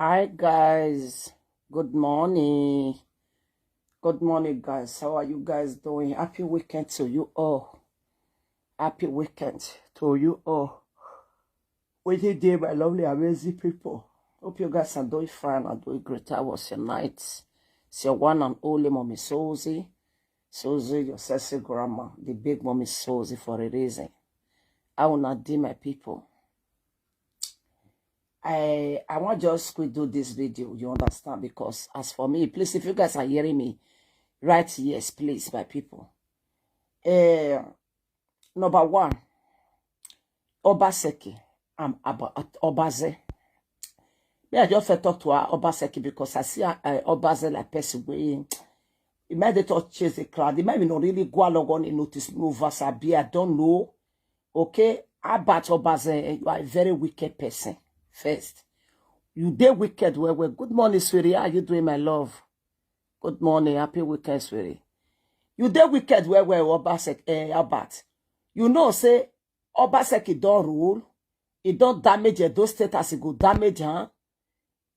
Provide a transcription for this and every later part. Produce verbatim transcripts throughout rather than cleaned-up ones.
Hi guys, good morning. Good morning guys, how are you guys doing? Happy weekend to you all. Happy weekend to you all. Wetin dey, my lovely, amazing people? Hope you guys are doing fine and doing great. How was your night? It's your one and only Mommy Susie. Susie, your sexy grandma, the big Mommy Susie for a reason. How una dey, my people? I I want just quick do this video, you understand? Because as for me, please, if you guys are hearing me, write yes, please, my people. Uh, number one, Obaseki, I'm about Obaze. Me, I just first talk to her Obaseki because I see her, uh, Obaze like person wey e might dey talk chase the crowd. E might be not really go along on the notice move as I be. I don't know. Okay, about Obaze, you are a very wicked person. First, you dey wicked well well. Good morning, sweetie. How you doing, my love? Good morning. Happy weekend, sweetie. You dey wicked well well, Obaseki, eh, Albert. You know say Obaseki don rule. E don damage Edo State as e go damage, huh?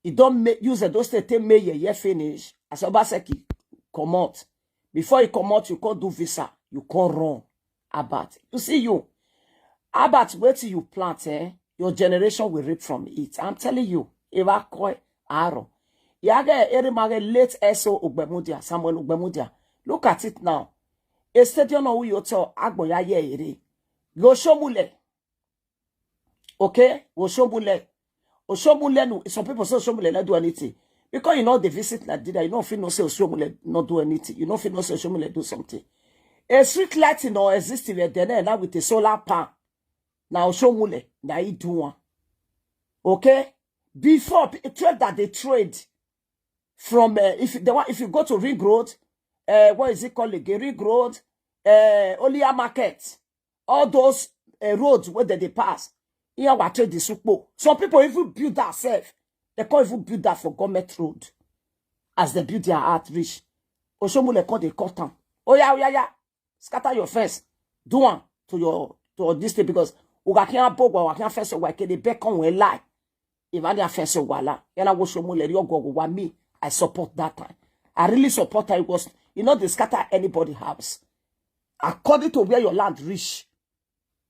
E don ma- use Edo State take make yeye finish. As Obaseki comot, before e comot, you come do visa, you come run. Albert, you see you, Albert, wetin you plant, eh? Your generation will reap from it. I'm telling you. Eva Koi Aro. Yage Erimage, late S O Ogbemudia, Samuel Ogbemudia. Look at it now. A stadium of Uyoto, Agboya Yere. Go Shomule. Okay? Go Shomule. Oshomule, no, some people say Oshomule not do anything. Because you know they visit Nigeria, you know if you know say Oshomule not do anything. You know if you know say Oshomule do something. A street lighting no exist if you're there now with a solar pan. Now Oshomule, now he do one. Okay? Before, p- trade that they trade from, uh, if they want, if you go to Ring Road, uh, what is it called again? Ring Road, uh, Olia Market, all those uh, roads where they, they pass. Here we trade the sukpo. Some people even build that self. They can't even build that for government road. As they build their outreach, Oshomule come they cut down. Oh yeah, oh yeah, yeah. Scatter your fence. Do one to your to your this thing because Ugakian Bogwa, Ugakian fence, Ugakian they beckon we lie. If I fence, Wala, Yana Oshomule, Riogo, Wa me, I support that time. I really support her. It was, you know, they scatter anybody house. According to where your land reach,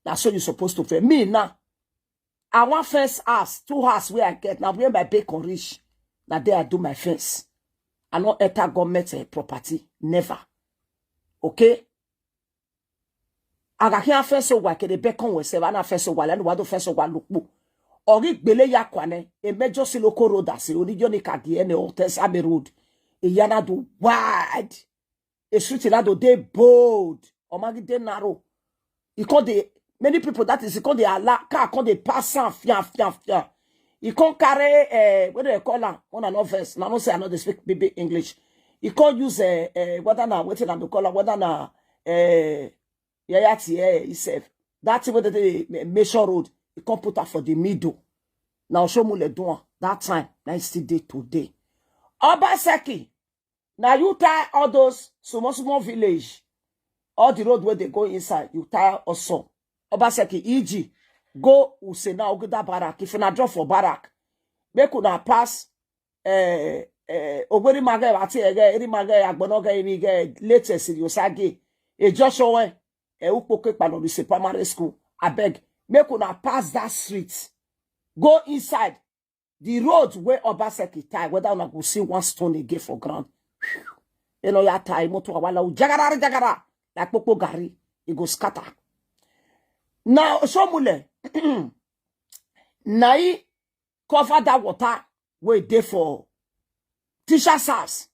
that's what you're supposed to pay. Me now, I want fence house, two house where I get. Now where my bacon reach, now there I do my fence. I not enter government eh, property. Never. Okay? Agakia fence wa kede bacon we se, ana fence wa, lanu wa do fence wa lupo. Ori gbele ya kwane, a major siloko road as a only journey ka gi any hotel Same Road. A yana do wide. A street yana do they bold. Omagi de narrow. He called the many people, that is, he called the Allah, car called the pass am, fian, fian, fian. He can't carry, uh, what do they call am? One another verse. Now, I don't say I know they speak B B English. He can't use, uh, uh, what na, what na, they call am, what na, uh, yeah, yeah, yeah, himself. That thing where they ma- measure road, he can't put her for the middle. Now, show me the door. That time, now it's still day today. Obaseki, now you tie all those small, small village, all the road where they go inside, you tie also. Obaseki, E G, go Usena Oguda Barrack. If you not drop for Barrack, make una pass, eh, eh, Ogweri Mage, Ati Ege, Eri Mage, Agbonoge, Imige, latest in Yosage, a Joshua, a Ukpoke Panodise Primary School. I beg, make una pass that street. Go inside. The road where Obaseki tie, whether una go see one stone again for ground. You know, ya tie, motor, wala, jagara, jagara, like popo gari, it go scatter. Now, Shomule, now he cover that water where they for teacher's house.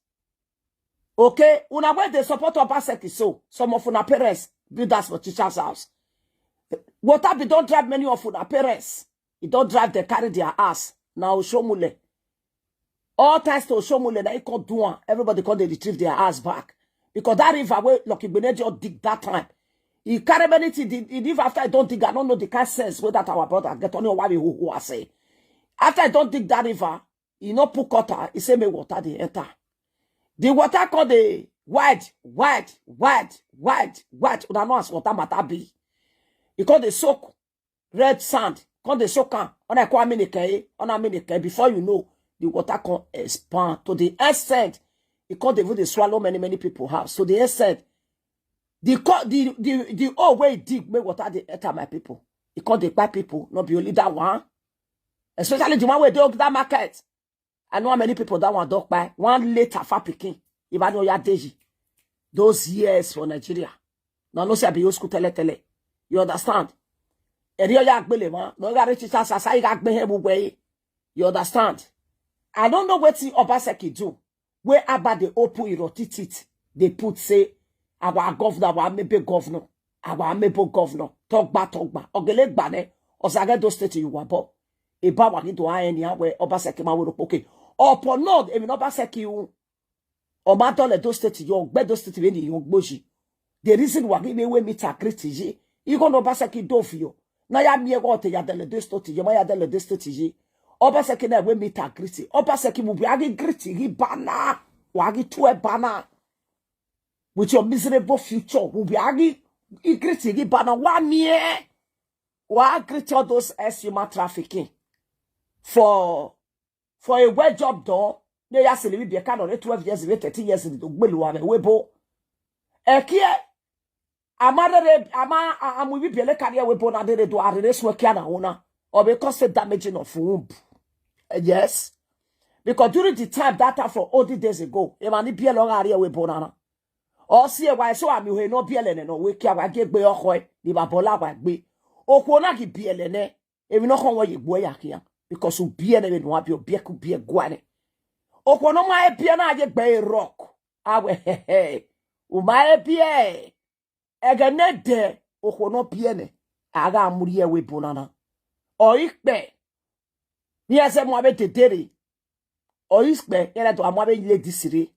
Okay, una where they support Obaseki, so some of una parents build us for teacher's house. Water be don't drive many of una parents. It don't drive, they carry their ass. Now Oshomule. All thanks to Oshomule, now he can't do one. Everybody can't they retrieve their ass back. Because that river where Lucky Benedio dig that time. He carry many things. He, he live after I don't dig. I don't know the kind of sense where that our brother get on why we who, who I say. After I don't dig that river, he no put cutter. He say me water they enter. The water called the wide, wide, wide, wide, wide. Una know as water matter be. He called the soak red sand. Come the soak am. On a kwa mini ke, on a mini ke. Before you know, The water come expand to the extent e come dey even dey swallow many, many people house. To the extent the co-, the, the, the hole wey e dig make water dey enter, my people. E come dey kpai people, no be only that one. Especially the one wey dey Ogida market. I know how many people that one don kpai. One late Tafa pikin, Ibadan Oyadeji. Those years for Nigeria. No, no, say I be old school tele tele. You understand? Eri oya agbele wan, no ga reach sasa, sa iga gbe he bu gbe. You understand? I don't know wetin Obaseki do. Wey Aba dey open iroti teeth, dey put say, "Our governor, our amebe governor, our amebo governor, togba, togba, ogele gbane, ozage do state you wabo." Eba wa ni do a eni awe Obaseki ma wero poke. Opo no, emi no Obaseki u. O ma dole do state yo, gbe do state we ni yo gboji. The reason why we, we meet a greet yi. You go no Obaseki do for you. Na ya mi ego te ya dele do state yo, ma ya dele do state yi. Obaseki na we meet a greet. Obaseki will be agi greet yi bana. Wagi to a bana. With your miserable future, will be agi greet yi bana. Wa mi e. Wa greet all those ex human trafficking. For, for a well job done, ne ya sili bi ka no twelve years, thirteen years in the gbelu wa we bo. Ekie, ama re, ama, a-, amu bi biele kari we bo na de do are so kia na ona. Or because the damaging of womb. Eh, yes. Because during the time that time for all the days ago, e ma ni biele o are we bo na na. O si e wa so ami he no biele ne no we kia wa ge gbe oko e, ni ba bola wa gbe. Okwo na ki biele ne, emi no kon wo ye gbo ya kia. Because u biele ne no abi o bie ku bie gwa ne. Okwo no ma e bie na ye gbe rock. Awe he he. U ma e bie. Ege ne de, okwo no bie ne. Aga amuri e we bo na na. O ikpe. Ni ese mo abe tedere. O ikpe, ere to amo abe ladies re.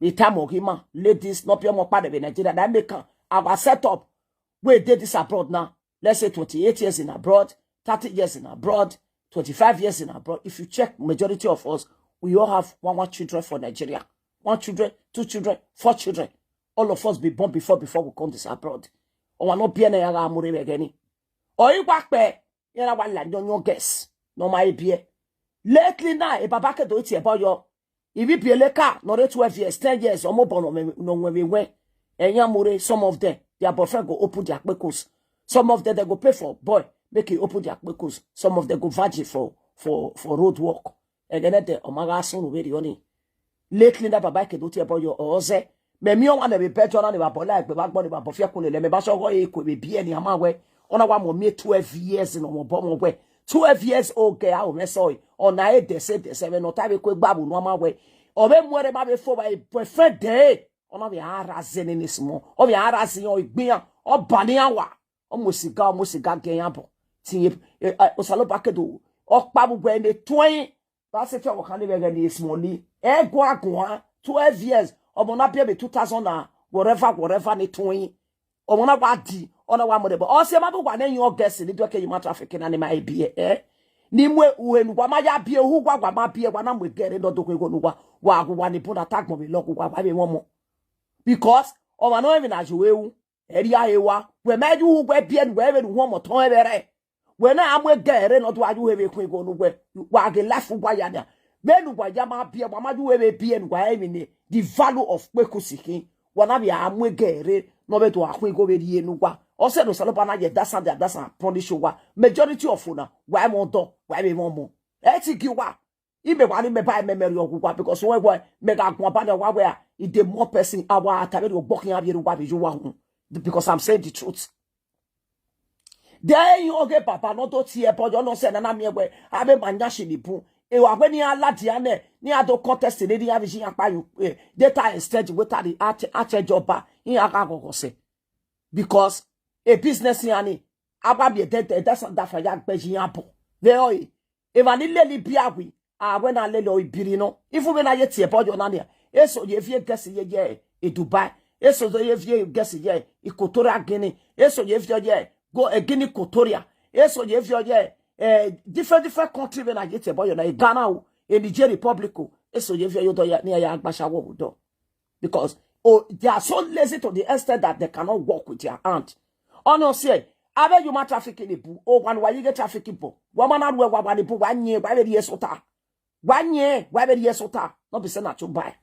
The time of him, ladies, no pure more part of Nigeria. That make am, our setup. We did this abroad now. Let's say twenty-eight years in abroad, thirty years in abroad, twenty-five years in abroad. If you check majority of us, we all have one, one children for Nigeria. One children, two children, four children. All of us be born before, before we come this abroad. O wa no bie na ya ga amure begeni. O igba pe, yera wa la nyo nyo guess. No ma e bie. Lately now, e baba ke do iti e boyo. If you be a leka, no re twelve years, ten years, or more bono me, no when we went. And yamure, some of them, their boyfriend go open their kpekos. Some of them, they go pay for boy, make he open their kpekos. Some of them go virgin for, for, for road work. And then they, omaga son, very only. Lately, that baba ke do iti e boyo, oze. Me mi o wa ne be bejo na ne ba bola egbe ba gbo ne ba bo fie kule le me ba so go e ko be bi eni ama we. Ona wa mo mi twelve years no mo bo mo we. Twelve years old girl o me so. Ona e de se de se me no ta be ko gba bu no ama we. O be mu ere ma be fo ba e boyfriend de. Ona be ara ze ne ni smo. O be ara ze o igbiyan. O ba ni awa. O mo siga, o mo siga ge yan bo. Ti e, e, e, o salo ba ke do. O pa bu gbe ne twen. Ba se ti o kan ni be ge ni small ni. E gwa gwa twelve years. Omo na be two thousand na whatever, whatever ni tun. Omo na wa di, ona wa mo de bo. O se ma bu wa ne yo guess ni do ke human trafficking na ni ma e bi e. Ni mwe uhe nu wa ma ya bi e hu wa wa ma bi e wa na mwe gere do do ko ego nu wa. Wa gu wa ni bu na tag mo bi lo gu wa wa be mo mo. Because o ma no even as you we u. Eri a ewa. We me ju hu gwe bi e nu we be nu ho mo ton e be re. We na amwe gere no do aju hebe kun go nu we. Wa ge life wa ya na. Be nu wa ya ma bi e wa ma ju hebe bi e nu wa e mi ne. The value of kpeku sikin. Wa na bi amwe gere no be to akun go be ri enu wa. O se no salo ba na ye dasa de dasa punish wa. Majority of una wa mo do, wa be mo mo. E ti gi wa. Ibe wa ni me ba me me ri ogu wa because we we me ga gun ba na wa we a. I de more person awa tabe ri ogbo kin abi ru wa bi ju wa hun. Because I'm saying the truth. Then you oge papa no to tie po yo no se na na mi ewe. Abe manya shi ni bu. E wa we ni ala di ane ni ado contest ni ni abi shi apa you. Eh, data instead we ta di ate ate joba. In aga go go se. Because a business yani aba bi de de da sa da fa ya gbe yin abo. Ve oi. E va ni le li bi awi. A we na le lo ibiri no. Ifu be na ye tie po yo na ni. Eso ye vie gesi ye ye e Dubai. Eso ye vie gesi ye e Equatorial Guinea. Eso ye vie ye go e Guinea Equatoria. Eso ye vie ye eh different different country be na ye tie po yo na e Ghana o, e Niger Republic o. Eso ye vie yo do ya ni ya agbasa wo do. Because oh, they are so lazy to the extent that they cannot work with their hand. Ono se abe human trafficking ni bu o wa ni wa yige trafficking bo. Wa ma na ru e wa wa ni bu wa nyi wa be di eso ta. Why nye? Why very yes ota? Not be send to buy.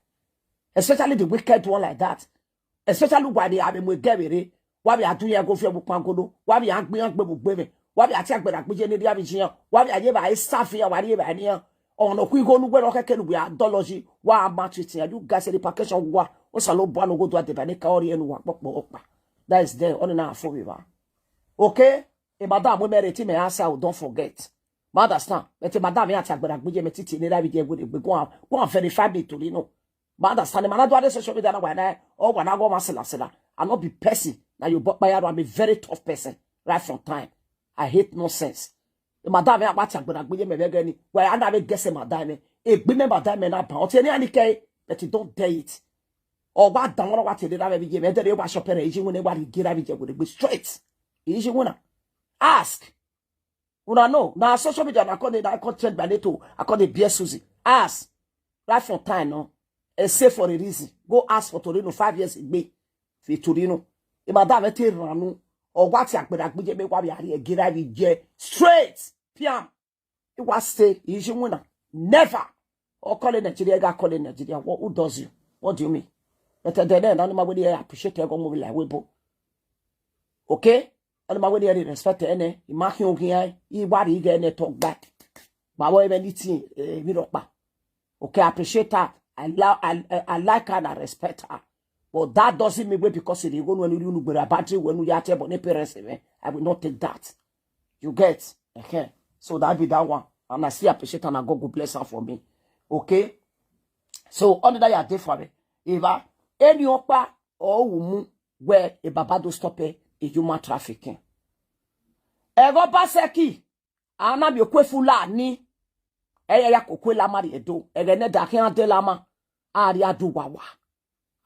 Especially the wicked one like that. Especially why they have a mwe gevere. Why we are doing a go for bukwangodo? Why we are going to bebe? Why we are taking a big gene the avijian? Why we are here by staff here? Why here by near? On a quick go nowhere okay can we are dollars. Why am I treating you guys? The vacation wa o sa lo bwa no go do ade ba ne ka ori enu wa popo opa. That is there on na for we ba. Okay? E madam we marry me asa o, don't forget. Ma understand? But e madam ya ti agbara gbije me titi ni rabi je go de go and go and verify me to you know. Ma understand? Ma na do ade social media na wa na o wa na go ma sila sila. I no be person. Na you but by I'm a very tough person right from time. I hate nonsense. E madam ya wa ti agbara gbije me be gani. Wa ana be gese madam me. E gbe me madam me na ba. O ti ni ani ke, but you don't dare it. O wa dan won wa ti de da be je me de wa shop re iji won e wa ri gira bi je go de straight. Iji won na. Ask. Una know, na social media na call dey na call trend by NATO, I call dey bear Susie. Ask, right from time no, e say for a reason. Go ask for Torino five years ago. Fi Torino. E madam e te ranu. O wa ti agbada gbije me wa bi ari e gira bi je straight. Piam. E wa say, iji won na. Never. Or call in Nigeria, ga call in Nigeria. What, who does you? What do you mean? But then, then, animal wey dey appreciate e go move like webo. Okay? Animal wey dey respect ene, imagine okin ai, e wa ri ge ene talk back. Ba wo ebe ni tin, eh, mi ropa. Okay, I appreciate her. I love, I, I, I like her and I respect her. But that doesn't mean we because they go when you gbera battery when you yate but ne parents me. I will not take that. You get? Okay. So that be that one. And I still appreciate and I God go bless her for me. Okay? So under that you are there for me. Eva, any opa or umu where a babado stop a human trafficking. Ego Baseki, ana mi okwe Fulani. Eya ya kokwe lama ri edo. Ege ne da ke ade lama. Ari adu wawa.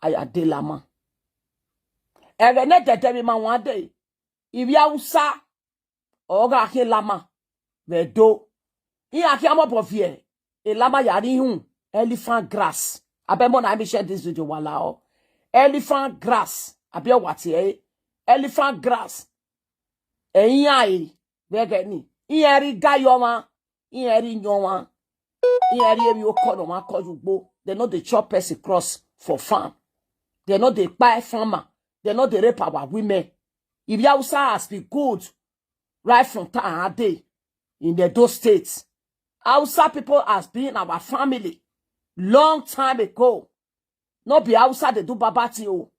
Aya de lama. Ege ne de de mi ma wan de. Ibi Hausa. Oga ke lama. Ve do. I aki amo bo vie. E lama ya ri hun. Elephant grass. Abe mo na mi share this video wala o. Elephant grass. Abi o wa ti e. Elephant grass. E yin ai. Ve ge ni. I eri ga yo ma. I eri nyo ma. I eri emi o ko no ma ko ju gbo. They no dey chop person cross for farm. They no dey kpai farmer. They no dey rape our women. If Hausa has been good right from time and day in the those states, Hausa people has been our family long time ago. No be Hausa dey do baba thing o.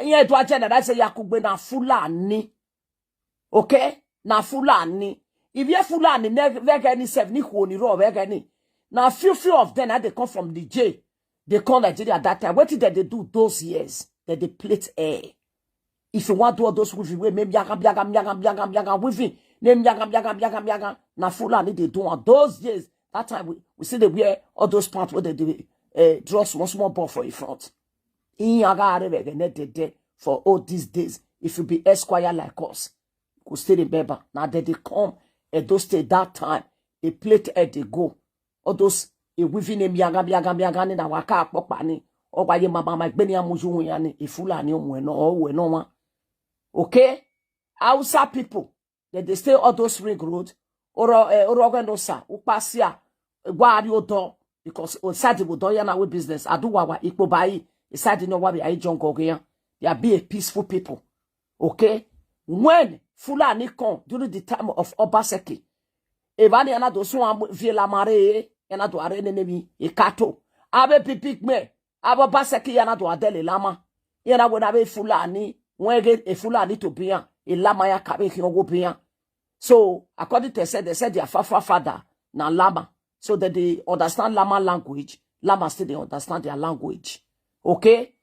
Iye do agenda that say Yakugbe na Fulani. Okay? Na Fulani. If you Fulani, ne vegani self, ni kuoni ro vegani. Na few, few of them, na they come from the J. They come Nigeria that time. What did they do those years? That they plate air. If you want to do all those weaving, wey make biaga, biaga, biaga, biaga, biaga, weaving, name biaga, biaga, biaga, biaga. Na Fulani they do on those days. That time we, we see they wear all those pants where they do, eh, draw small, small ball for in front. In yaga are we gonna dey there for all these days. If you be Esquire like us, you go still remember. Now that they come, Edo State that time, they plate air they go. All those, e weaving name biaga, biaga, biaga, ni na waka akpokpa ni. O wa ye mama, ma gbe ni amuju won ya ni, e Fulani o mu e no, o we no wa. Okay? Hausa people, they, they stay all those ring road. Oro, eh, oro gwe no sa, upasia, gwa ari odo. Because o sadi wo do ya na we business. Adu wawa, ikpo bayi, e sadi no wa bi ayi jongo ge ya. They are be a peaceful people. Okay? When Fulani come during the time of Obaseki, Evani ana do so am vie la mare, ana do are ne ne mi, e kato. Abe big big me, abo Baseki ana do adele lama. Yana wena be Fulani, wege e Fulani to biya, e lama ya kabe ki ogo biya. So, according to said, they said their fa-, fa-, father, na lama. So that they understand lama language, lama still they understand their language. Okay?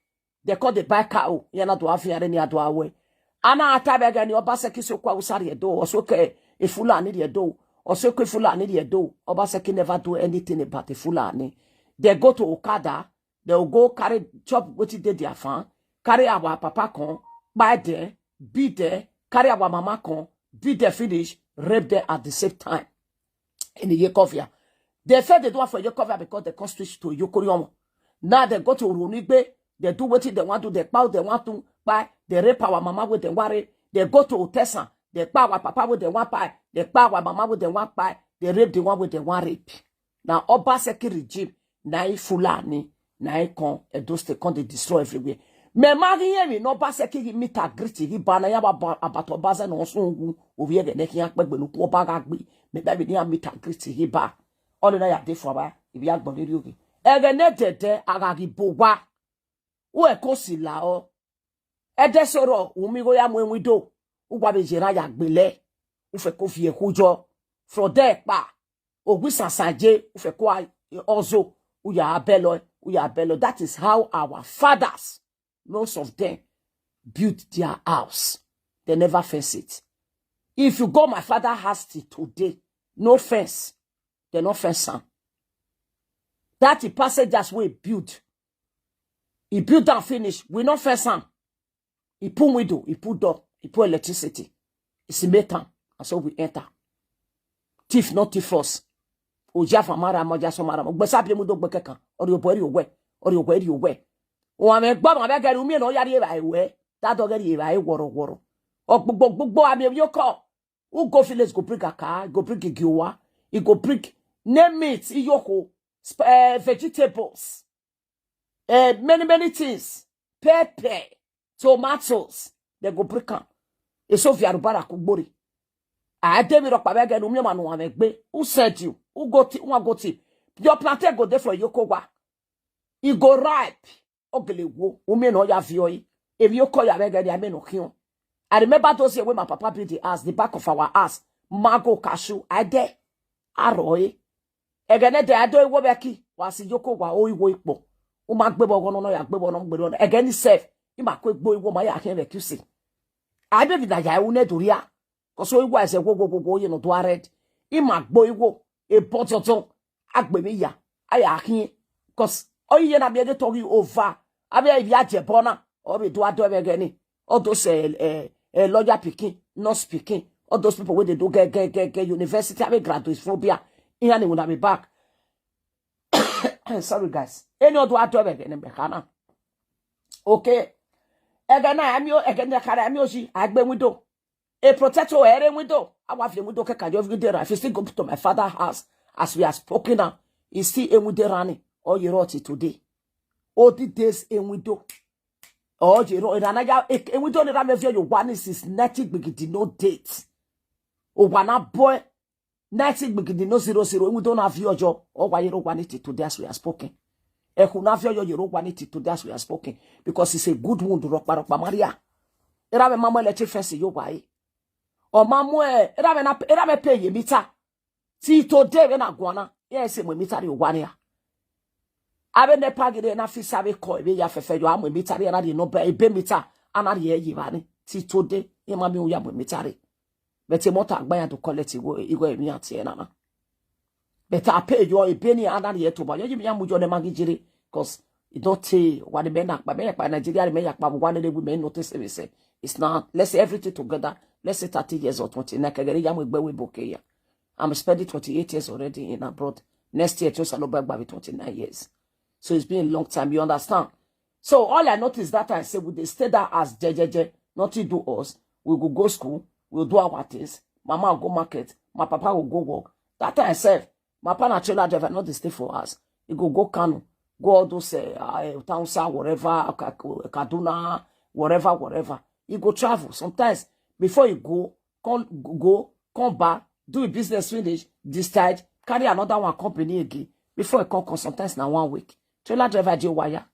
They call the buy cow, yana do afi are ni ado awe. Ana ata be gani Obaseki so kwa usari edo, o so ke e Fulani di edo, o so ke Fulani di edo. Obaseki never do anything about the Fulani. They go to Okada, they will go carry chop wetin dey their farm, carry our papa come, buy there, be there, carry our mama come, be there finish, rape them at the same time. In the Yekovia. They said they do it for Yekovia because they come switch to Yokoriomo. Now they go to Runigbe, they do wetin they want to, they pow they want to buy, they rape our mama with the worry, they go to Otesa, they buy our papa with the one buy, they buy our mama with the one buy, they rape the one with the one rape. Na Obaseki regime, na e Fulani, na e come Edo State, come dey destroy everywhere. Me magi yemi no Obaseki gi meet and greet gi ba na ya ba ba- abato baza no sungu ovi ege ne ki akpegbe nu ku oba ga gbi. Me ba bi ni a meet and greet gi ba. Ole na ya dey for ba ibi agbon ri oge. Ege ne dede aga gi bo wa. U e ko si la o. Ede soro umi go ya mu enwido. U gwa be jera ya gbele. U fe ko fi e kujo. From there pa. Ogwi sasaje, u fe ko a- ozo, u ya abelo, u ya abelo. That is how our fathers, most of them, built their house. They never fence it. If you go my father house till today, no fence. They no fence am. That the passengers wey build, he build am finish. We no fence am. He put window, he put door, he put electricity. He cement am, and so we enter. Thief no thief us. Oja fa mara mo ja so mara mo. Gbesa bi mu do gbe kekan. Ori obo eri owe. Ori owe eri owe. O ame gbo ma be gari umi no yari e ba ewe. That dog eri e ba e woro woro. O gbogbo gbogbo ame yo ko. Who go village go bring aka, go bring igiowa, he go bring name it, iyoko, sp- eh, vegetables, eh, many many things, pepper, tomatoes, they go bring am. Eso vi arubara kugbori. I dey mi ropa bege no mi ma no ame gbe. Who said you? Who go ti, who go ti? Your plantain go dey for Yokowa. E go ripe. Ogele wo, umi no ya vi oi. If you call ya bege, I may no kill. I remember those years when my papa built the house, the back of our house. Mago cashew, I there. Aroi. Egene de ado iwo beki. Wasi Yokowa o iwo ipo. Uma gbebo gono no ya gbebo no gbebo no. Egeni self. Ima kwe gbo iwo ma ya hen beki si. I be vida ya une duria. Cause o iwo ese wo wo wo wo ye no do red. Ima gbo iwo. E bototon. Agbe mi ya. Aya hen. Cause o ye na be get tori over. Abi ya ibi aje bona. O be do ado egeni. All those uh, uh, uh, lawyer picking, nurse picking, all those people where they do get get get get university, I mean graduate phobia. In any would be back. Sorry guys. Any other ato be gene be kana. Okay. Again, I am you again. The car I am you. Agbe window. A protector ere window. I want the window. Can you window? If you still go to my father house as we are spoken now, he still a window running. All you wrote it today. All the days a window. Oh, you know, and I got a window that I feel you one is is nothing big did no date. Oh, one up boy, nothing big did no zero zero. We don't have your job. Oh, why you don't want it today as we are spoken? Ekunavyo you don't want it today as we are spoken because it's a good wound. Rock, rock, Maria. Era me mama electric fence you why? Or mamu era me na era me pay ye meter. Ti today we na guana. Yes, we meter you one ya. Abe ne pagide na fisa be ko ebe ya fefe yo amu mitari ana di no be ebe mita ana di e yibani. Ti today e ma mi uya mu mitari. But e mota agba ya to collect igo igo emi ati e nana. But I pay yo ebe ni ana di e to ba yo yimi ya mu yo ne magi jiri cause e don tey wa de be na pa me ya pa Nigeria me ya pa wa ne we may notice we say it's not, let's say everything together, let's say thirty years or twenty na kegere ya mu egbe we boke ya. I'm spending twenty-eight years already in abroad. Next year, just Aloba will be twenty-nine years. So it's been a long time, you understand? So all I noticed that time, say, we dey stay that as jejeje, nothing do us. We go go school, we'll do our things. Mama will go market, my papa will go work. That time sef, my papa na trailer driver, not dey stay for us. He go go Kano, go all those uh, uh, town side, whatever, Ka- Kaduna, whatever, whatever. He go travel. Sometimes, before he go, come go, come back, do a business finish, decide, carry another one company again. Before he come, come sometimes na one week. Trailer driver dey wire.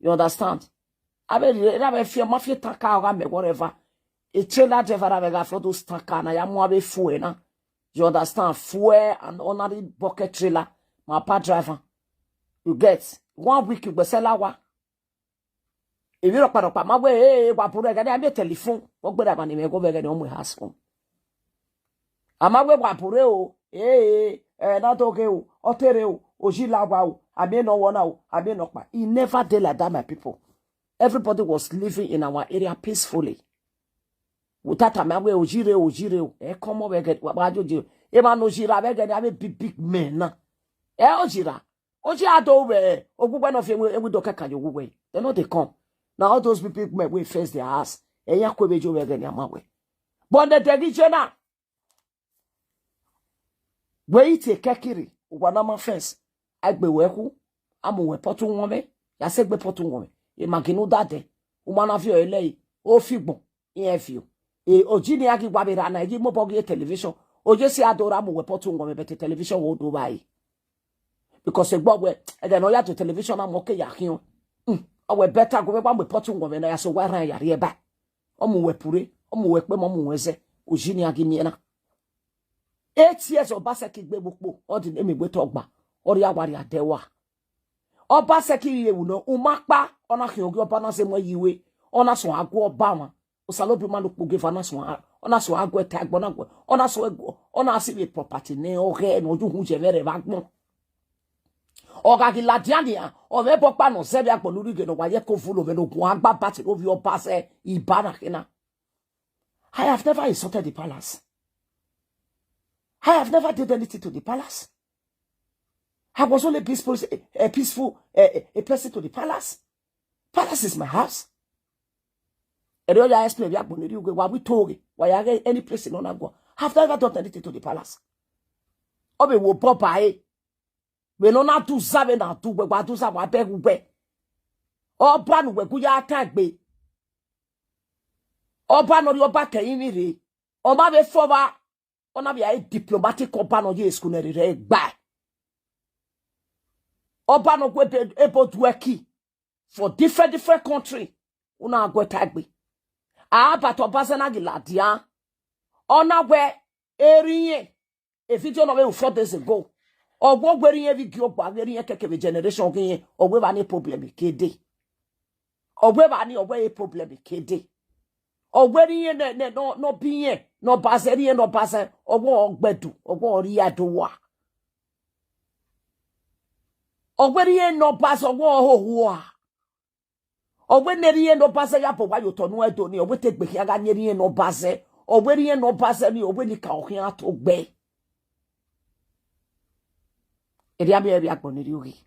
You understand? I mean, I mean, if you mafia tanker or me whatever, a trailer driver I mean, for those tanker na ya mo be fuel na. You understand? Fuel and ordinary bucket trailer, my pa driver. You get one week you go sell our Ebi rọpa rọpa ma we ee wa bure gani ami telephone. Wo gbera mani me go be gani omo house phone. Ama we wa bure o. Ee eh na to ge o. Otere o. Oji la wa o. Ami no wona o. Ami no pa. E never dey like that, my people. Everybody was living in our area peacefully. Without ama we ojire ojire o. E come over get wa joji. E ma no jira be gani ami big big men na. E ojira. Oji ado we, ogugwe no fi enwe enwe doke kan yo we. They no dey come. Now all those people men we face their ass. Eya kwe bejo we gani ama we. But the degi jena. We ite kekiri. Uwa na ma fence. Agbe we ku. Amu we potu won me. Ya se gbe potu won me. E maginu dade. Uma na vio ele. O figbon. Iye vio. E oji ni agi wa be ra na igi mo bogi e television. Oje si adora mu we potu won me, but television wo do bai. Because e gbogbo e de no ya to television na mo ke ya kion. Mm. Awe better go be ba mu potu won me na ya so wa ran ya ri e ba. Omu we pure, omu we pe mo mu we ze. Oji ni agi mi na. Eight years Obaseki gbe gbogbo. All the name we to gba. Ori awari adewa. Obaseki ye wu no umakpa. Ona hin ogi oba na se mo yiwe. Ona so agu oba ma. Osalobi ma lo poge fa na so a-, ona so agu eta gbo na gbo. Ona so ego. Ona si be property ne oge no ju hu je vere va gbon. Oga gi ladiania. O me bo pa no se be agbo luri ge no wa ye ko vulo me no gun agba bati lo vi oba se ibana kina. I have never insulted the palace. I have never did anything to the palace. I was only peaceful, a, a peaceful a, a, a person to the palace. Palace is my house. And all I explain, we are going to do, why we told, why I get any place in Onagwa. Have never done anything to the palace. Obe wo pop aye. We no na tu za we na tu we wa tu za wa be we. Oba nu we ku ya ta gbe. Oba no ri oba ke yin re. Oba be fo ba. Ona bi a diplomatic oba no ye school ne re gba. Oba no gwe be able to work for different, different country. Una gwe tagbe. Ah, but Oba Zena gi ladia. Ona we eriye. A video no we four days ago. Ogwo gweri yen video gba, gweri yen keke we generation gi yen. Ogwe ba ni problem kede. Ogwe ba ni ogwe a problem kede. Ogwe ri yen ne, ne, no, no bi yen, no baze ri yen, no baze. Ogwo ogbedu, ogwo ori adowa. Ogwe ri yen no baze, ogwo ohohua. Ogwe ne ri yen no baze ya bo wa yo tonu edo ni. Ogwe te gbe ya ga ne ri yen no baze. Ogwe ri yen no baze ni, ogwe ni ka ohin ato gbe. Eri ami eri agbo ni ri ogi.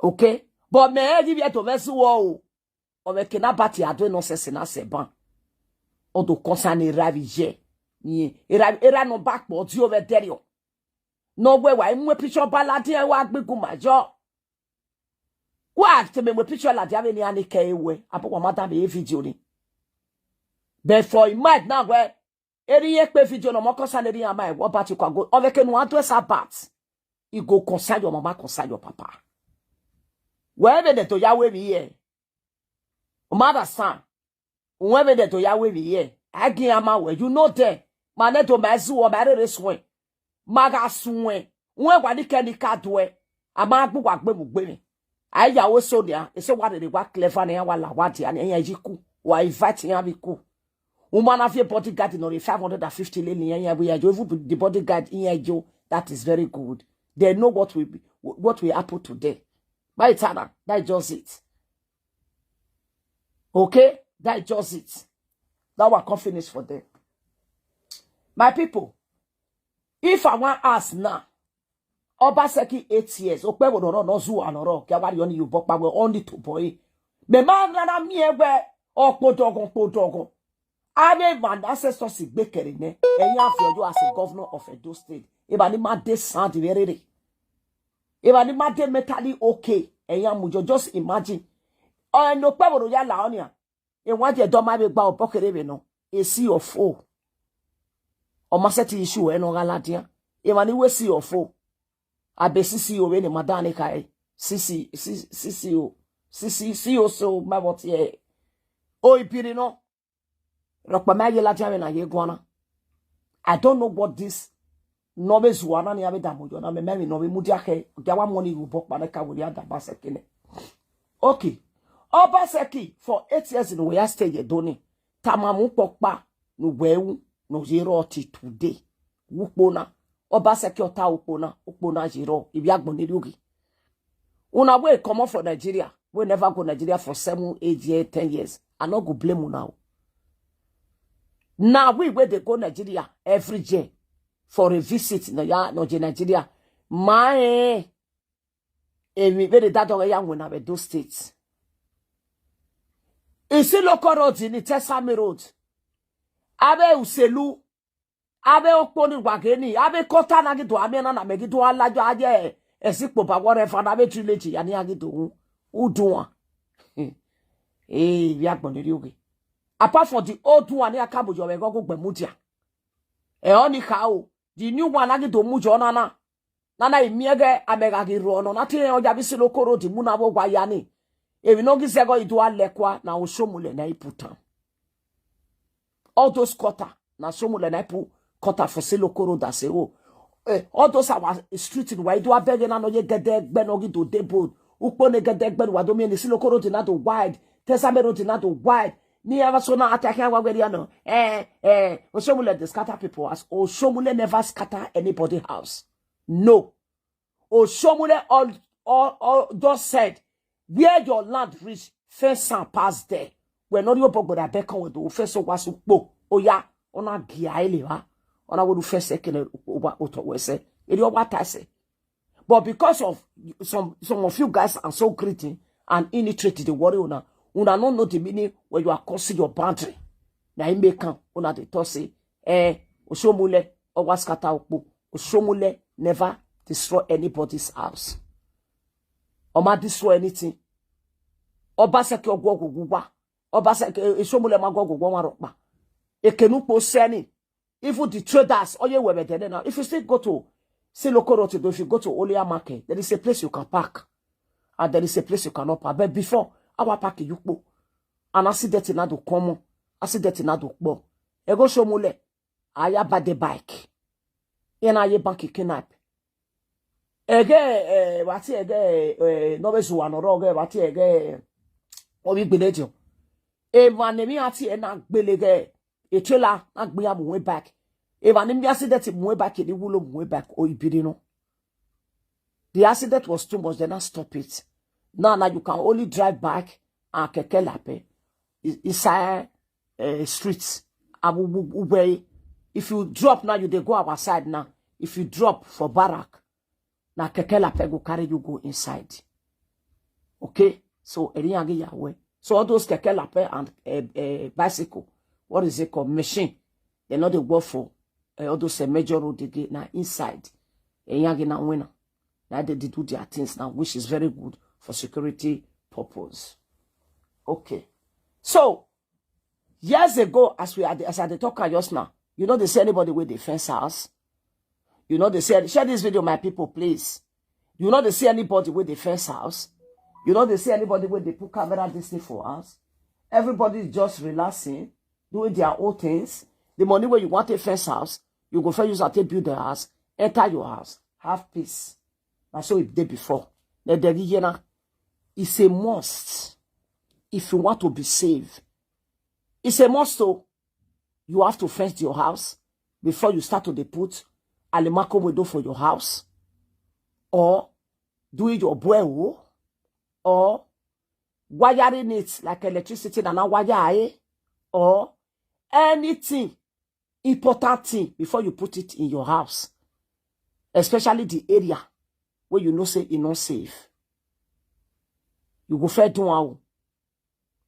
Okay? But me eri bi eto vesu wo o. O me kina bati ado no se se na se ban. O do concern era vi je. Ni era, era no back po di o ve derio. No we wa mu picture ba ladi e wa gbigun majo. Wa te me mu picture ladi ave ni ani ke ewe. Apo wa madam e video ni. But for in mind now we eri ye pe video no mo concern eri ama e wo ba ti ko go. O ve ke nu ado e sa bat. I go concern your mama, concern your papa. Wherever the to ya we bi here. Mother son. Wherever the to ya we bi here. I gi ama we. You know them. Ma ne to ma zu o ma re re swen. Ma ga swen. Won wa ni ke ni ka do e. Ama gbu wa gbe mu gbe mi. Ai ya wo so dia. E se wa re wa clever ni wa la wa dia ni ya ji ku. Wa invite ya bi ku. Woman have a bodyguard in only five hundred and fifty lele yan yan we are. Even the bodyguard in here, Joe, that is very good. They know what will be, what will happen to them. By the time, that is just it. Okay? That is just it. That one can finish for them. My people, if I want ask now, Obaseki eight years, okpe wo no no zu anoro, ke wa yo ni yu bo pa we only to boy. Me ma na na mi egbe, okpodogon, kpodogon. Ave man ancestors gbe kere ne. Eyan fi ojo as a governor of Edo State. Eba ni ma de sound verere. Eba ni ma de mentally okay. Eyan mu jo, just imagine. Oh, no pe wo ya la onia. E wa je do ma be gba obo kere be no. E si ofo. O ma se ti issue e no ga ladia. E ma ni we si ofo. Abe C C O we ni madani kai. C C, C C, C C O. C C, C O so ma bot ye. O ipiri no. Rokpa ma ye ladia we na ye gwana. I don't know what this. No be zuana ni abe da mo yo na me me no be mudia ke. Gawa money you bok pa na ka we ya da ba se kene. Okay. Obaseki for eight years in we ya stay ye doni. Tamamu pokpa no we u no ye ro ti today. Wukpona. Obaseki ota ukpona, ukpona ye ro. Ibi agbon ni rugi. Una we comot for Nigeria. We never go Nigeria for seven, eight years, ten years. I no go blame una o. Now we wey dey go Nigeria every year for a visit na ya no je Nigeria. My eh, eh, we wey dey that dog ya when I those states. You see local road in the Tesami Road. Abe Uselu, Abe okponi wageni, abe kota na gido ame na na me gido alajo aje. Esikpo ba whatever na be trilogy ya ni agido. Udunwa. Eh, we are going to do. Apart from the old one, ya kabu jo me go go gbemudia. E oni ka o. The new one agido mujo na na. Nana imiege amega gi rono na ti oja bi Siloko Road mu na wo gwa ya ni. Ebi no gi zego idu alekwa na Oshiomole na iputan. All those quarter na Oshiomole na ipu quarter for Siloko Road ase o. Eh, all those our street in wa idu abege na no ye gede gbe no gi do de board. Ukpo ne gede gbe wa do mi ni Siloko Road na do wide. Tesame Road na do wide. Ni ava so na attack wa gbe ya no. Eh, eh, Oshiomole dey scatter people as Oshiomole never scatter anybody house. No. Oshiomole all, all, all just said, where your land reach, fence and pass there. When not your bog that beckon with the officer was po. Oh yeah, ona gia eleva. Ona would fence second over auto we say. It your what I say. But because of some some of you guys are so greedy and illiterate the worry una, una no know the meaning when you are crossing your boundary. Na im make am una dey talk say, eh, Oshiomole always scatter okpo. Oshiomole never destroy anybody's house. Oma destroy anything. Obaseki ogwo ogwo gwa. Obaseki Oshiomole ma gwo ogwo gwa ropa. Ekenukpo seni. Even the traders, all you were there now. If you still go to Siloko Road, if you go to Olia Market, there is a place you can park. And there is a place you cannot park. But before, our park you po. And I see that in Adu Komo. I see that in Adu Kpo. Ego Oshiomole. I buy the bike. And I bank kidnap. Ege, eh, wati ege, eh, no be zuwa no roge, wati ege, obi gbelejo. E ma ne mi ati e na gbelege. E trailer na gbe am way back. E ma ne mi accident mu way back, e ni wulo mu way back, o ibiri no. The accident was too much, then I stop it. Now, now you can only drive back and keke lape. I- Inside uh, streets. Abu- bu- bu- way. If you drop now, you dey go our side now. If you drop for barrack, now keke lape go carry you go inside. Okay? So, Eriyangi Yahweh. So, all those keke lape and uh, uh, bicycle, what is it called? Machine. They know they work for uh, all those uh, major road again. Now, inside. Eriyangi na winner. Now, they, they do their things now, which is very good for security purpose. Okay. So, years ago, as we are, as I dey talk am just now, you know they see anybody with the fence house. You know they say, share this video, my people, please. You know they see anybody with the fence house. You know they see anybody with the put camera this thing for us. Everybody is just relaxing, doing their own things. The money where you want a fence house, you go first use and take build the house, enter your house, have peace. That's how it did before. The Degiyena is a must if you want to be safe. It's a must. So you have to fence your house before you start to dey put alimako window for your house, or doing your borehole, or wiring it like electricity na na wire, eh? Or anything important thing before you put it in your house, especially the area where you know say e no safe. You go first do am o.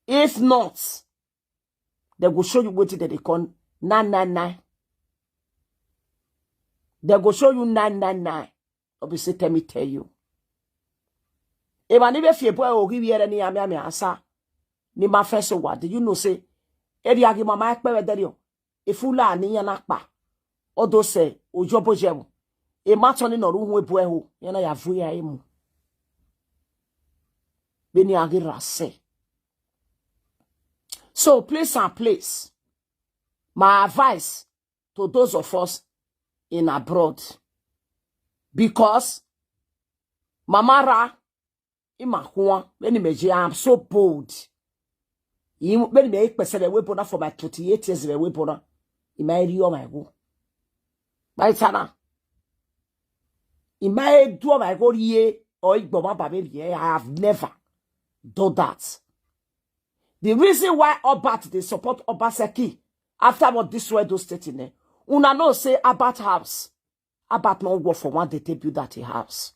If not, they go show you wetin dem dey call nine nine nine. They go show you nine nine nine. Obviously, tell me tell you. Eba ni be fie boy ogi wiere ni ami ami asa. Ni ma fence wa. Do you know say area gi mama ekpe we derio? Ifula ni yana pa. Odo se ojobo jewo. E ma toni no ruhu ebu eho. Yana ya vuya emu. Beni agi rase. So please and please, my advice to those of us in abroad, because Mama Ra, Imakwa, when me, I am so bold. When me, I person we bona for my twenty-eight years we bona. Ima eri o my go. By sana. Ima do my go ye or igbo ma babe ye. I have never done that. The reason why Obat they support Obaseki after what this way those stating, eh? Una know say Abat house. Abat no work for one day to build that house.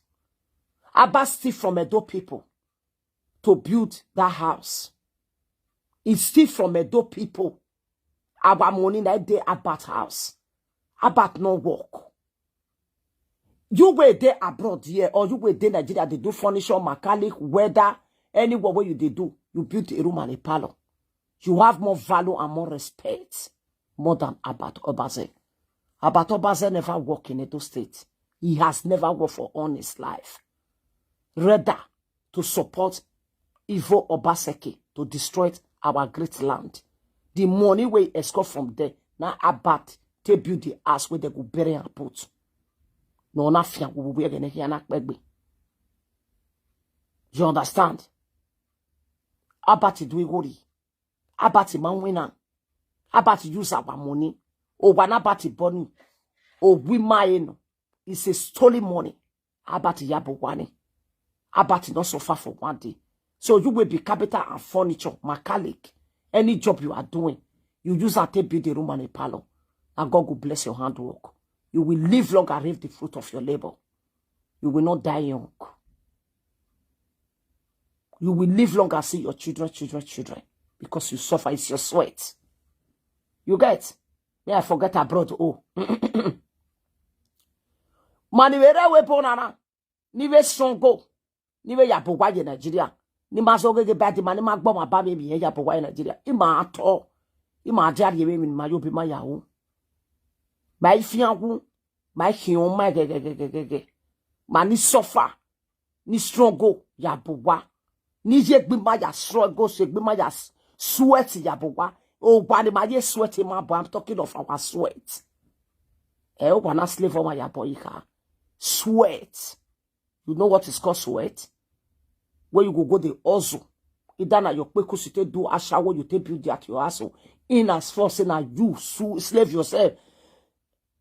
Abat steal from Edo people to build that house. It's still from Edo people. Our money that day Abat house. Albert no work. You wey dey abroad here, or you wey dey Nigeria, dey do furniture, mechanic, weather, anywhere where you dey do, you build a room and a parlor. You have more value and more respect more than Albert Obaze. Albert Obaze never work in Edo State. He has never worked for all his life. Rather, to support Ivo Obaseki to destroy our great land. The money wey escort from there, na Albert take build the house wey they go bury and put. No, na fian we we gonna hear na kpegbe. You understand? Albert do igori. Albert man win am. Albert use our money. O wa na Albert boni. O we ma eno. It's a stolen money. Albert Yabowani. Albert not suffer for one day. So you will be carpenter and furniture, mechanic. Any job you are doing, you use and take build a room and a parlor. And God will bless your handwork. You will live long and reap the fruit of your labor. You will not die young. You will live long and see your children, children, children, because you suffer. It's your sweat. You get? May I forget abroad. Oh. Mani were we bonana. Ni we songo. Ni we ya bo wa ye Nigeria. Ni ma so ge ba di mani ma gbo ma ba mi mi ye ya bo wa ye Nigeria. I ma to. I ma di ari mi ma yo bi ma ya o. Ma ifi angu. Ma ifi on ma ge ge ge ge ge ge. Ma ni suffer. Ni struggle ya bo wa. Ni ye gbi ma ya struggle, se gbi ma ya s-, sweat ya bo wa. O wa ni ma ye sweat ma bo. I'm talking of our sweat. Eh, o wa na slave ma ya bo ika. Sweat. You know what is called sweat? Where you go go the hustle. Either na your kpeku you take do ashawo, you take build at your hustle. In as far say na you su-, slave yourself.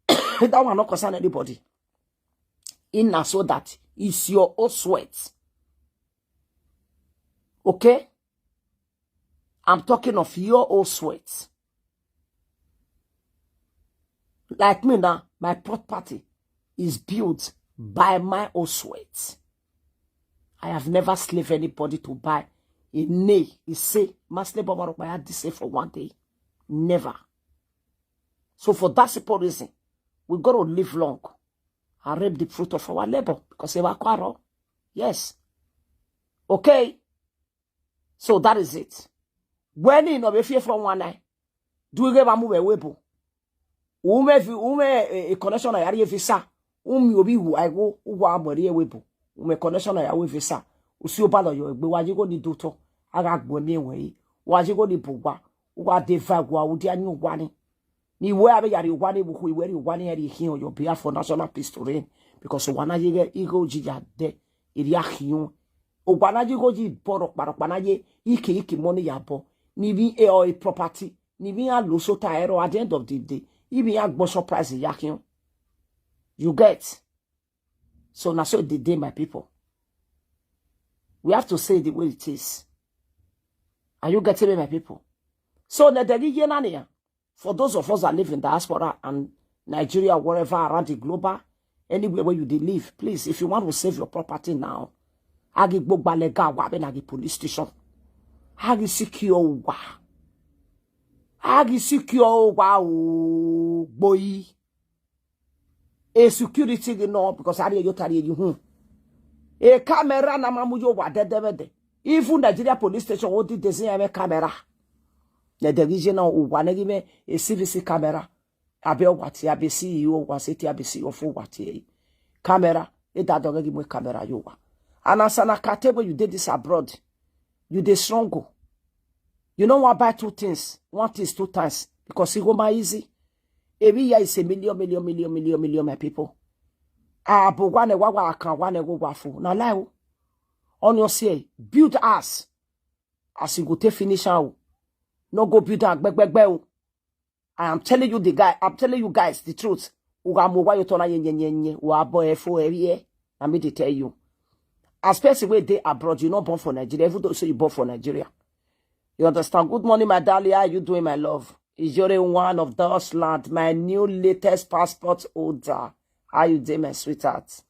That one not concern anybody. In as so that it's your own sweat. Okay? I'm talking of your own sweat. Like me now, my property is built by my own sweat. I have never slaved anybody to buy a nay. He say, my slave over my this for one day. Never. So for that simple reason, we got to live long and reap the fruit of our labor because they were quarrel. Yes. Okay. So that is it. When you know, if you're from one night, do you ever move away? Ume vi-, ume, eh, eh, connection na yari visa. Umi obi wu aiwo, uwa amori ewe bo. Ume connection na yawe visa. Usi oba lo yo egbe wa yigo ni doctor. Aga gbo mi enwe yi. Wa yigo ni bugwa. Uwa de va gwa, udi anyi uwa ni. Ni we abe yari uwa ni buku, iwe ri uwa ni eri hin on your behalf for national peace to reign. Because uwa na yege igo ji ya de. Iri ahiun. Uwa na yigo ji boro paro pa na ye. Ike ike money ya bo. Ni bi e o e property. Ni bi a lo so ta ero at the end of the day. Ibi a gbo surprise ya hiun. You get? So na so the day, my people. We have to say the way it is. Are you getting me, my people? So na degi ye na ni ya. For those of us that live in diaspora and Nigeria, wherever around the global, anywhere where you dey live, please, if you want to save your property now, agi gbogbo lega wa be na the police station. Agi secure wa. Agi secure wa o boy. A security gi no, because ari yo tari you hmm. A camera na mamu yo wa de de de. Even Nigeria police station o di design a camera. Na the region o wa na gi me a C V C camera. Abe o wa ti, abe C E O wa se ti, abe C E O fo wa ti. Camera, e da do gi mo camera yo wa. And as an akate when you did this abroad, you dey struggle. You know what, buy two things, one things two times, because it go my easy. Every year is a million, million, million, million, million, my people. Ah, but one wa wa can one go wa fu. Na lie o. On your say, build us. As you go take finish out. No go build am gbegbe o. I am telling you the guy, I'm telling you guys the truth. Uga mo wa yo tona ye nye nye nye. Wa bo e fo e ye. Na me dey tell you. As person wey dey abroad, you not born for Nigeria, even though say you born for Nigeria. You understand? Good morning, my darling. How you doing, my love? Is your one of those land, my new latest passport holder. How you doing, my sweetheart?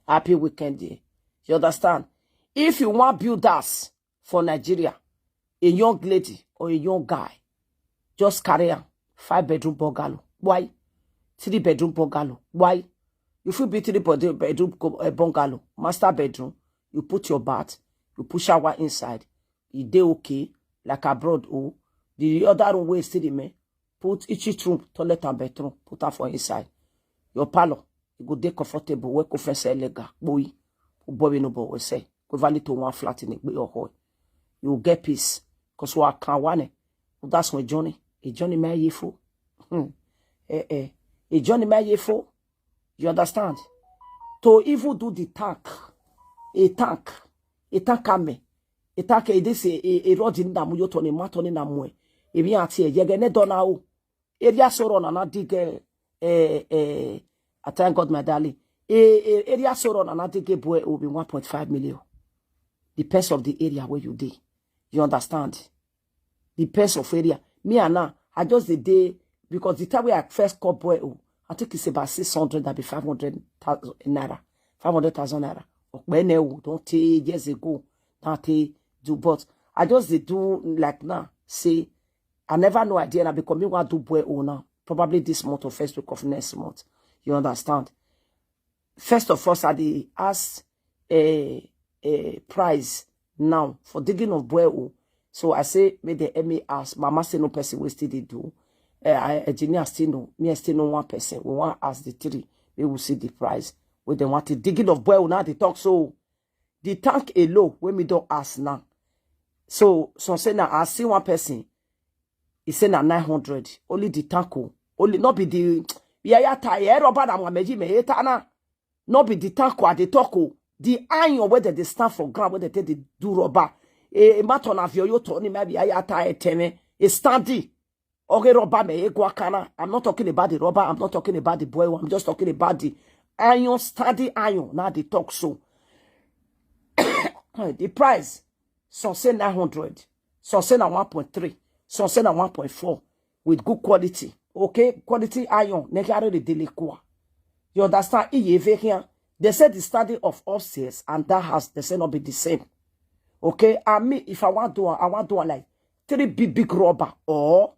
Happy weekend, dear. You understand? If you want build us for Nigeria, a young lady or a young guy, just carry am five bedroom bungalow. Why? three bedroom bungalow. Why? You fit build three bedroom, bedroom co- uh, bungalow, master bedroom. You put your bath, you put shower inside. E dey okay, like abroad. Oh, the other room wey still remain, put each each room, toilet and bedroom, put am for inside. Your parlor, e go dey comfortable. Wey ko fence legal, boy, boy no boy say, go value to one flat in a your hall. You get peace, cause what can one. That's my journey. A journey my yefo. Hmm. Eh eh. A journey my yefo. You understand? To even do the tank, a tank, a tank army, a tank. Eh, this a a a road in damu yo toni matoni na mwe. If you are here, you get done now. Area so run and I dig. Eh eh eh. I thank God, my darling. Eh eh. Area so run and I dig a boy will be one point five million. Depends of the area where you dey. You understand? Depends of area. Me and now, I just the day, because the time where I first call boy, oh, I think it's about six hundred, that be five hundred thousand naira, five hundred thousand naira. Okpene o, don't take years ago, not take do, but I just dey do like now. Say, I never know idea now because me want to boy o now. Probably this month or first week of next month. You understand? First of all, I dey ask a a price now for digging of boy o. So I say make the M A ask. Mama say no person wey still dey do. Uh, I engineer still no. Me I still know one person. We want ask the three. We will see the price. We then want the digging of boy o now they talk so. The tank alone when me don't ask now. So some say now I see one person. He say na nine hundred. Only the tank o. Only not be the yeah yeah tie. Eh, rubber na meji me eta na. Not be the tank o, I dey talk o. The iron where they dey stand for ground, where they take the do rubber. E matter na vio yo toni maybe I ata eteme. E standing. Okay, rubber me e go akana. I'm not talking about the rubber. I'm not talking about the boy. I'm just talking about the iron, standing iron. Now they talk so. The price, some say nine hundred, some say na one point three, some say na one point four with good quality. Okay, quality iron. Nekare de delekwa. You understand? Iye vehian. They said the standing of upstairs and that house, they say not be the same. Okay, I mean, if I want to, I want to like three big big rubber or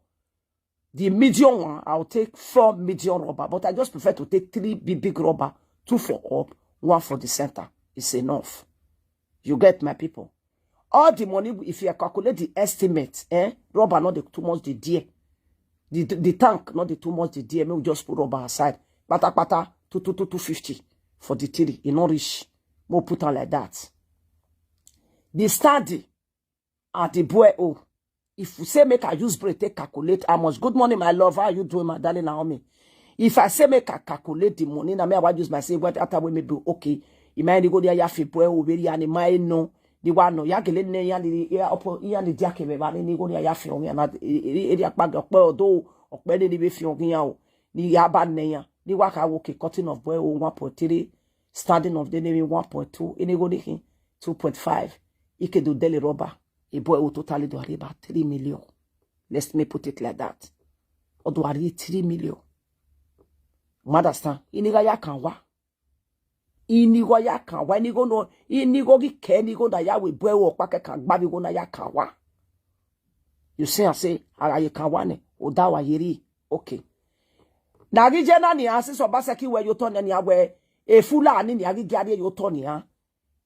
the medium one, I'll take four medium rubber, but I just prefer to take three big big rubber, two for up, one for the center. It's enough. You get, my people? All the money, if you calculate the estimate, eh, rubber not the too much the dear. The, the, the tank not the too much the dear. Me we just put rubber aside. Pata pata, two two two two fifty for the three. E not rich. More put on like that. The study at the boy oh. If you say make I use break take calculate how much. Good morning, my love. How you doing, my darling Naomi? If I say make I calculate the money, now me I wan use my say what after we may be okay. You mind go there ya fi boy over the animal no. The one no ya gele ne ya ni ya opo ya ni dia ke me ba ni go ya fi on ya na e dia pa do pe odo ope ni be fi on ya o. Ni ya ba ne ya. The work I work cutting of boy oh one point three, standing of the name one point two, ini go the two point five. Ike do deli rubber. A boy will totally do about three million. Let me put it like that. Or do I read three million? Understand? Iniga ya kan wa. Inigo ya kan wa. Inigo no. Inigo gi ke inigo da ya we boy wo pa ke kan gba bi go na ya kan wa. You see, I say, ara ye kan wa ne. O da wa yeri. Okay. Na gi je na ni asi so ba se ki we yo to ne ni awe. E fula ni ni agi gari yo to ni a.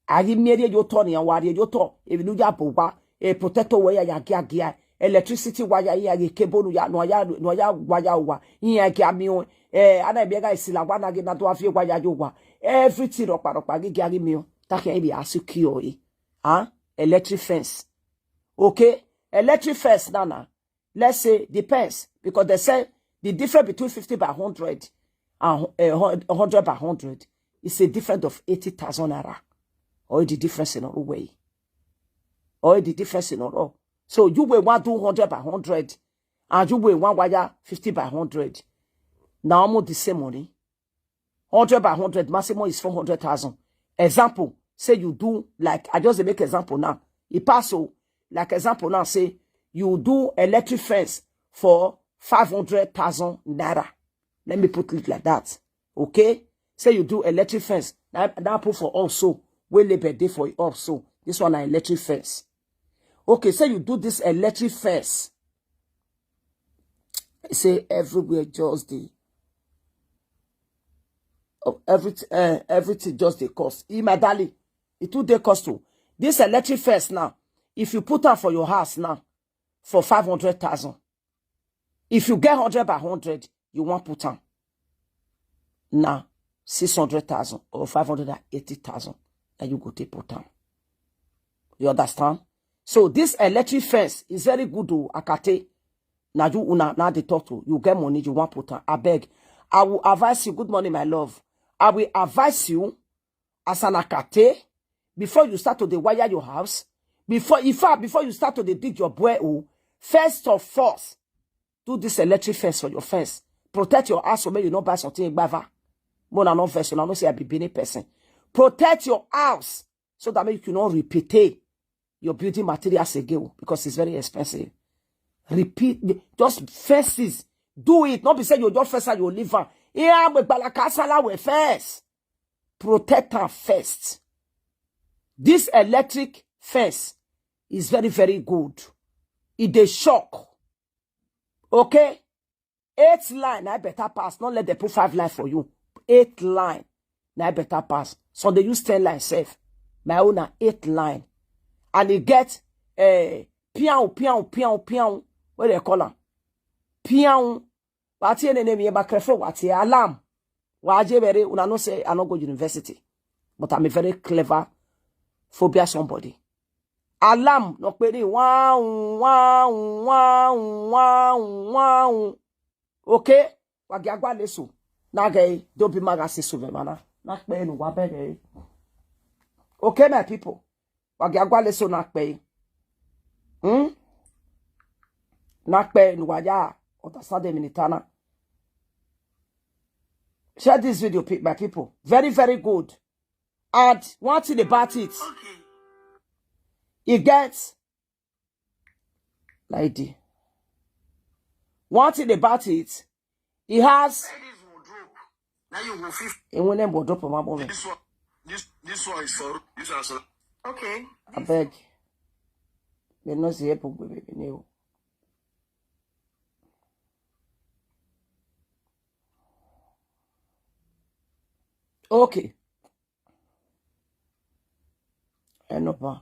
Agi mieri yo to ni a wari yo to. E binu ya bo wa. E potato we ya ya gia gia. Electricity wa ya ya ye kebonu ya no ya no ya wa ya wa. Iya gia mi o. Eh, ana bi ga isila wa na gi na do afie wa ya yo wa. Everything ropa ropa gi gia mi o. Ta ke bi asu ki o e. Ah, electric fence. Okay? Electric fence na na. Let's say depends because they say the difference between fifty by hundred and uh, hundred by hundred is a difference of eighty thousand naira. Or the difference in a way. Or the difference in all. So you will want two hundred by hundred and you will want wire fifty by hundred. Now almost the same money. Hundred by hundred, maximum is four hundred thousand. Example, say you do like I just dey make example now. E pass o, like example now, say you do electric fence for five hundred thousand naira. Let me put it like that. Okay? Say you do electric fence. Now, now put for also. We labor day for it up. So this one na electric fence. Okay, say you do this electric fence. Say everywhere just the Oh, everything, uh, everything just dey cost. E, my darling, e too dey cost o. This electric fence now, if you put am for your house now, for five hundred thousand, if you get hundred by hundred, you wan put am. Na six hundred thousand or five hundred and eighty thousand, na you go take put am. You understand? So this electric fence is very good o, Akate. Na you una na dey talk to. You get money, you wan put am. Abeg, I will advise you. Good morning, my love. I will advise you as an Akate, before you start to dey wire your house, before, in fact, before you start to dey dig your borehole, first of all, do this electric fence for your fence. Protect your house so make you no buy something gbava. Mona no vex, una know say I be Benin person. Protect your house so that make you no repeat your building materials again o, because it's very expensive. Repeat, just fences. Do it. Not be say you just fence and you leave am. Yeah, but balaka sala we fence. Protect am first. This electric fence is very, very good. E dey shock. Okay? Eight line, na better pass. Not let them put five line for you. Eight line, na better pass. So they use ten line safe. My own na eight line. And e get, eh, pian, pian, pian, pian. What do they call am? Pian. Wati ene name ye ba crefo wati alarm. Waje bere, una know say I no go university. But I'm a very clever phobia somebody. Alarm, no pe ni, wow, wow, wow, wow, wow. Okay? Wagi agwa leso. Na ge, don't be maga se so be mana. Na pe nu wa be ge. Okay, my people. Wagi agwa leso na pe. Hmm? Na pe nu wa ya. Understand the minitana. Share this video, pe-, my people. Very, very good. And one thing about it, e get lady. One thing about it, e has. Now you go fifth. And when them will drop on my body. This one, this, this one is for, this one is for. Okay. I beg. They no see help with baby new. Okay. Enopa.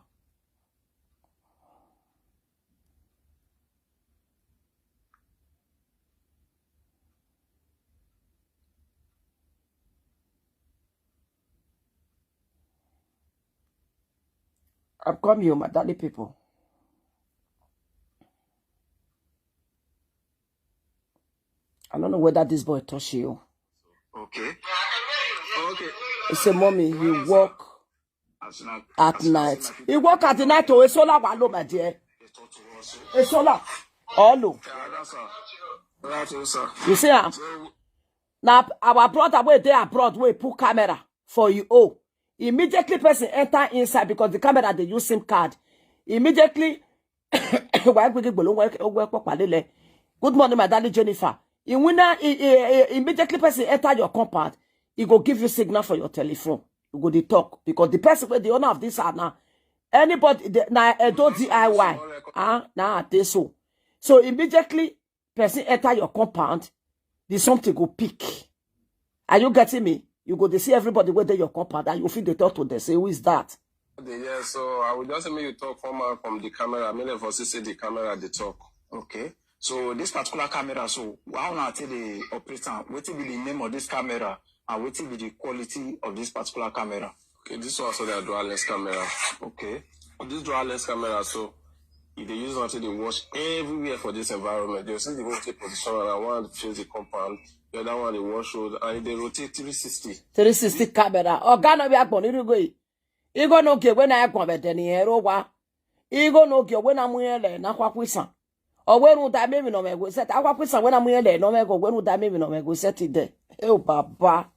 I've come you, my daddy people. I don't know whether this boy touch you. Okay. Okay. He said, "Mommy, you work at night." He work at the night, oh, it's all I want, my dear. It's all I. All. You see, ah? Now, our brother wey dey abroad, wey put camera for you. Oh, immediately person enter inside because the camera dey use SIM card. Immediately, why quick gbolo, why, why, why, why, why, good morning, my darling Jennifer. He winner, he, he, he, immediately person enter your compound, he go give you signal for your telephone. You go dey talk because the person wey the owner of this are now, anybody, the, na Edo D I Y. Ah, na dey so. So immediately person enter your compound, the something go pick. Are you getting me? You go dey see everybody wey dey your compound, and you fit dey talk to them, say, "Who is that?" Okay, yeah, so I will just say make you talk, come out from the camera. Make dem for see say the camera dey talk. Okay. So this particular camera, so how una take dey operate am? Wetin be the name of this camera, and wetin be the quality of this particular camera? Okay, this one so na dual lens camera. Okay. This dual lens camera, so e dey use am take dey watch everywhere for this environment. You see the way e take position am, na one face the compound, the other one dey watch road, and e dey rotate three sixty. Three sixty camera. Oga no be agbon irugo yi. Igo no ge when I agbon be then ero wa. Igo no ge when I'm here na kwa kwisan. O when u da me mi no me go set. Akwa kwisan when I'm here no me go, when u da me mi no me go set it there. Eh, oh, baba.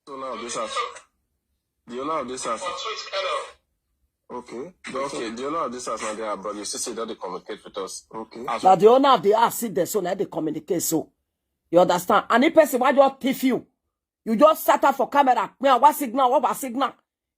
So now this house. The owner of this house. Okay. Okay. The owner of this house now they are abroad. You see, say that they communicate with us. Okay. As now the owner of the house sit there, so now they communicate. So you understand? And if person why just thief you, you just sat up for camera. Me, what signal? What was signal?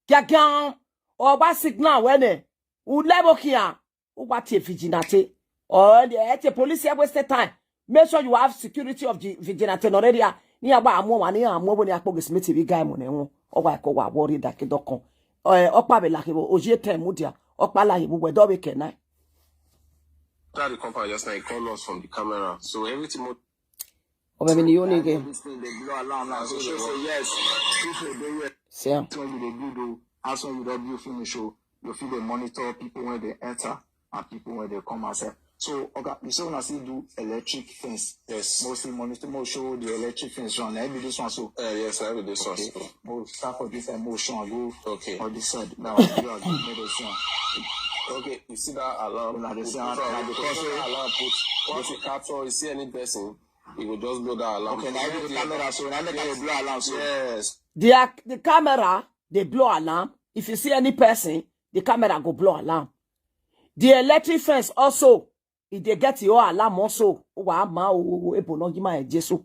Kia kia? Or what signal? When eh? U level kia? Who what a vigilante? Or the, eh, the police here waste time. Make sure you have security of the vigilante in already. Ah, Ni agba amu wa ni amu bo ni akpo ge smith bi guy mo ne won. O wa ko wa worry da ke dokan. Eh, opa be la ke bo, oje ten mu dia. Opa la ye bo we do be ke na. Try to come out just now, he call us from the camera. So everything mo- O be mi ni yo ni ge. This thing they blow alarm now. So show say yes, people dey here. See am. That's when you dey do do. That's when you don build finish. So you feel dey monitor people when they enter and people when they come outside. So okay, you say una still do electric fence. Yes. Mostly monitor, more show the electric fence run. Let me this one so. Uh, yes, I will do this one. Okay. More start for this side, more show and go Okay. on this side. Now you are good. Let us see. Okay, you see that alarm? Una dey see So, am, na you because see that alarm put. Once you capture, you see any person, you go just blow that alarm. Okay, now you the camera, so now make I blow alarm. So Yes. The ac- the camera dey blow alarm. If you see any person, the camera go blow alarm. The electric fence also, e dey get your alarm also. Wa ma o, ebo no gi ma e Jesu.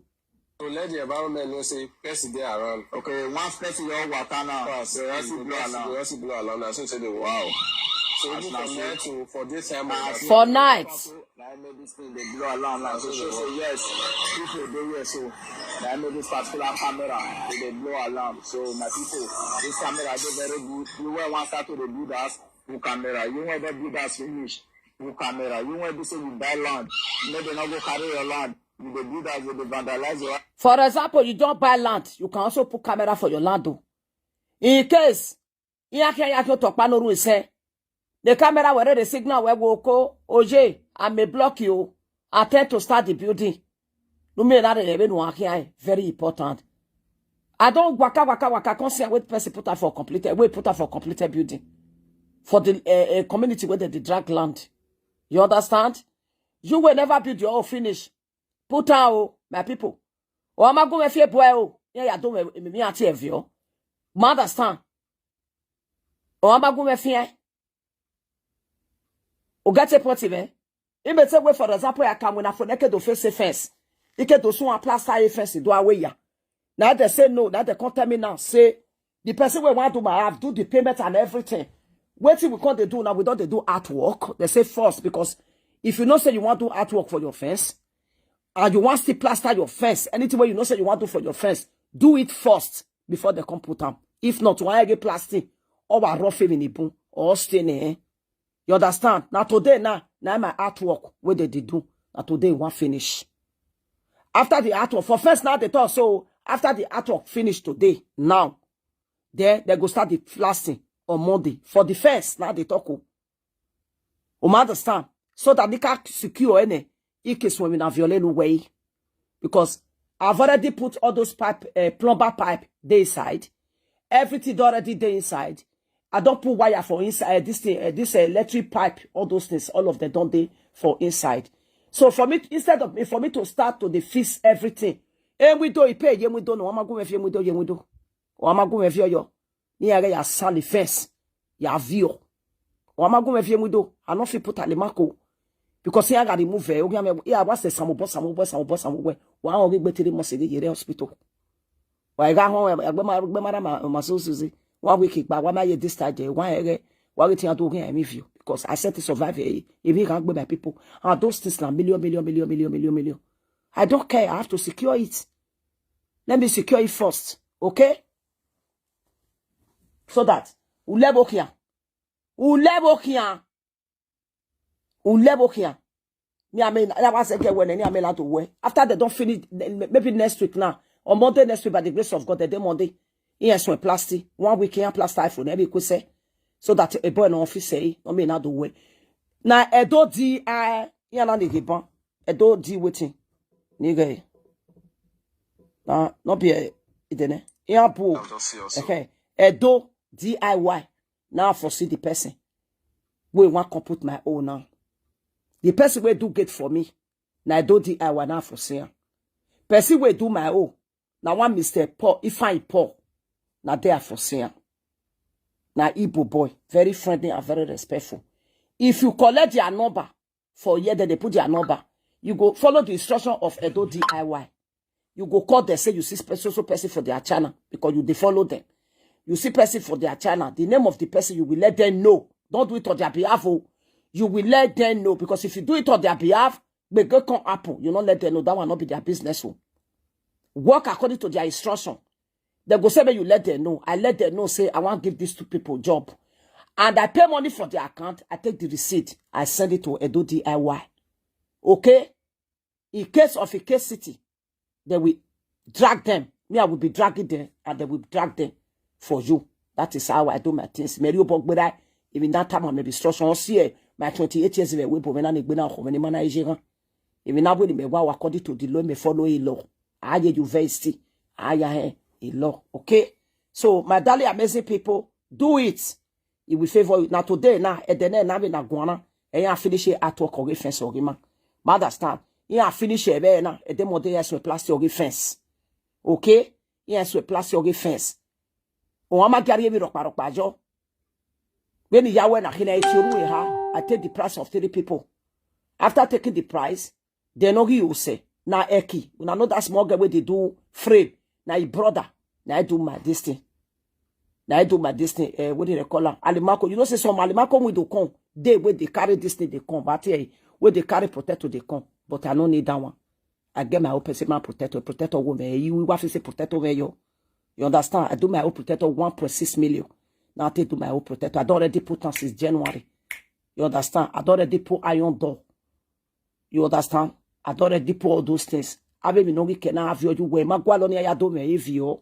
So let the environment know say person dey around. Okay, once person don waka now, Pass. They also blow alarm. They also blow alarm. Na so say they wow. So even for night to for daytime. For night. Na im make this thing dey blow alarm now. So show say yes, people dey here. So na im make this particular camera dey dey blow alarm. So my people, this camera dey very good. You wey wan start to dey build house, put camera. You wey don build house finish, put camera. You wey be say you buy land, make dem no go carry your land. You dey build house, you dey vandalize your. For example, you don buy land, you can also put camera for your land o. In case ihe aka ya to tokpa no ruin se, the camera were the signal we go ko oje, I may block you. Attempt to start the building. No me na the be no aka. Very important. I don't waka waka waka come see wait person put her for completed. Wait put her for completed building for the uh, uh, community where they dey drag land. You understand? You will never build your own finish. Put her, oh, my people. O ama go me fie boy o. Yeah, ya do me me me ati evio. Ma understand? O ama go me fie. O get a point, eh? He may say, wait, for example, I come when I for naked to face a fence. He can do so and plaster a fence, do away ya. Now they say no, now they come tell me now, say, the person we want to my have, do the payment and everything. Wetin we come dey do now, we don dey do artwork. They say first, because if you know say you want to do artwork for your fence, and you want still plaster your fence, anything wey you know say you want do for your fence, do it first before they come put am. If not, why get plastic or a rough in ibun or stain, eh? You understand? Now today now, now my artwork wey they dey do. Now today one finish. After the artwork, for fence now they talk. So after the artwork finish today, now, then they go start the plastering on Monday. For the fence, now they talk. Oh. O ma understand? So that they can secure any in case when we na violate no way. Because I've already put all those pipe, uh, plumber pipe, they inside. Everything don already dey inside. I don put wire for inside, uh, this thing, uh, this, uh, electric pipe, all those things, all of them don dey for inside. So for me, instead of me, for me to start to dey fix everything, eh, we do e pay, ye we do no, I'm going to, ye we do, ye we do. Or I'm going to, yo. Ni aga ya sali fence. Ya vio. Or I'm going to, ye we do. I no fit put alimako. Because he aga remove, eh, ogi ame, ya was the samu boss, samu boss, samu boss, samu we. Wa ogi gbe three months in the year hospital. Wa ga home, eh, gbe ma, gbe ma ma, ma so suzi. One week, but wa ma ye this time, wa ege, wa get to ogi ame view. Because I said to survive, eh, if he can't be my people. And those things na million, million, million, million, million, million. I don't care. I have to secure it. Let me secure it first. Okay? So that ulebo kia. Ulebo kia. Ulebo kia. Me, I mean, that was again when I mean to wear. After they don't finish, maybe next week now, on Monday next week, by the grace of God, the day Monday, yes, when plastic, one week here, plastic iPhone, every could say, so that a boy in office say, I mean, not the way. Now, Edo D I, yeah, not the gibbon. Edo D waiting. Nigga. Nah, not be a, it didn't. Yeah, boo. I'll just see also. Okay. Edo D I Y. Now I foresee the person. We want to put my own now. The person will do get for me. Now I do D I Y now for see am. Person will do my own. Now one Mister Paul, if I Paul. Now there for see am. Now Igbo boy, very friendly and very respectful. If you collect their number for here, then they put their number. You go follow the instruction of Edo D I Y. You go call them, say you see special person for their channel because you dey follow them. You see person for their channel. The name of the person, you will let them know. Don't do it on their behalf. Oh. You will let them know because if you do it on their behalf, they go come happen. You not let them know. That one not be their business. Oh. work according to their instruction. They go say, "Make you let them know." I let them know, say, "I want give these two people job." And I pay money for their account. I take the receipt. I send it to Edo D I Y. Okay? In case of Eke City, they will drag them. Me, I will be dragging them, and they will drag them for you. That is how I do my things. Mary Obogbera, even that time I may be structured. See, eh, my twenty-eight years of a whip, when I need to go now, when I'm an Asian. Even now, when me wow, according to the law, me follow a law. I hear you very still. I hear a law. Okay? So, my darling, amazing people, do it. It will favor you. Now, today, now, at the end, now, in Aguana, and you finish it at work or fence or man. Understand? You finish it, eh, now, at the modern, yes, we plastic or fence. Okay? Yes, we plastic or fence. Oh, I'm a Gary, we rock, rock, rock, when Yahweh na hina etiru ha, I take the price of three people. After taking the price, they no give you say na Eki. Una know that small girl wey dey do frame. Na his brother. Na I do my this thing. Na I do my this thing. Eh, what do they call her? Alimako. You know say some Alimako we do come. They wey they carry this thing they come. But eh, wey they carry protector they come. But I no need that one. I get my own personal protector. Protector woman. You will say protector woman yo. You understand? I do my own protector one point six million. Now I take do my own protector. I don't already put on since January. You understand? I don't already put iron door. You understand? I don't already put all those things. I baby no can have your way. My gualoni I do me if you.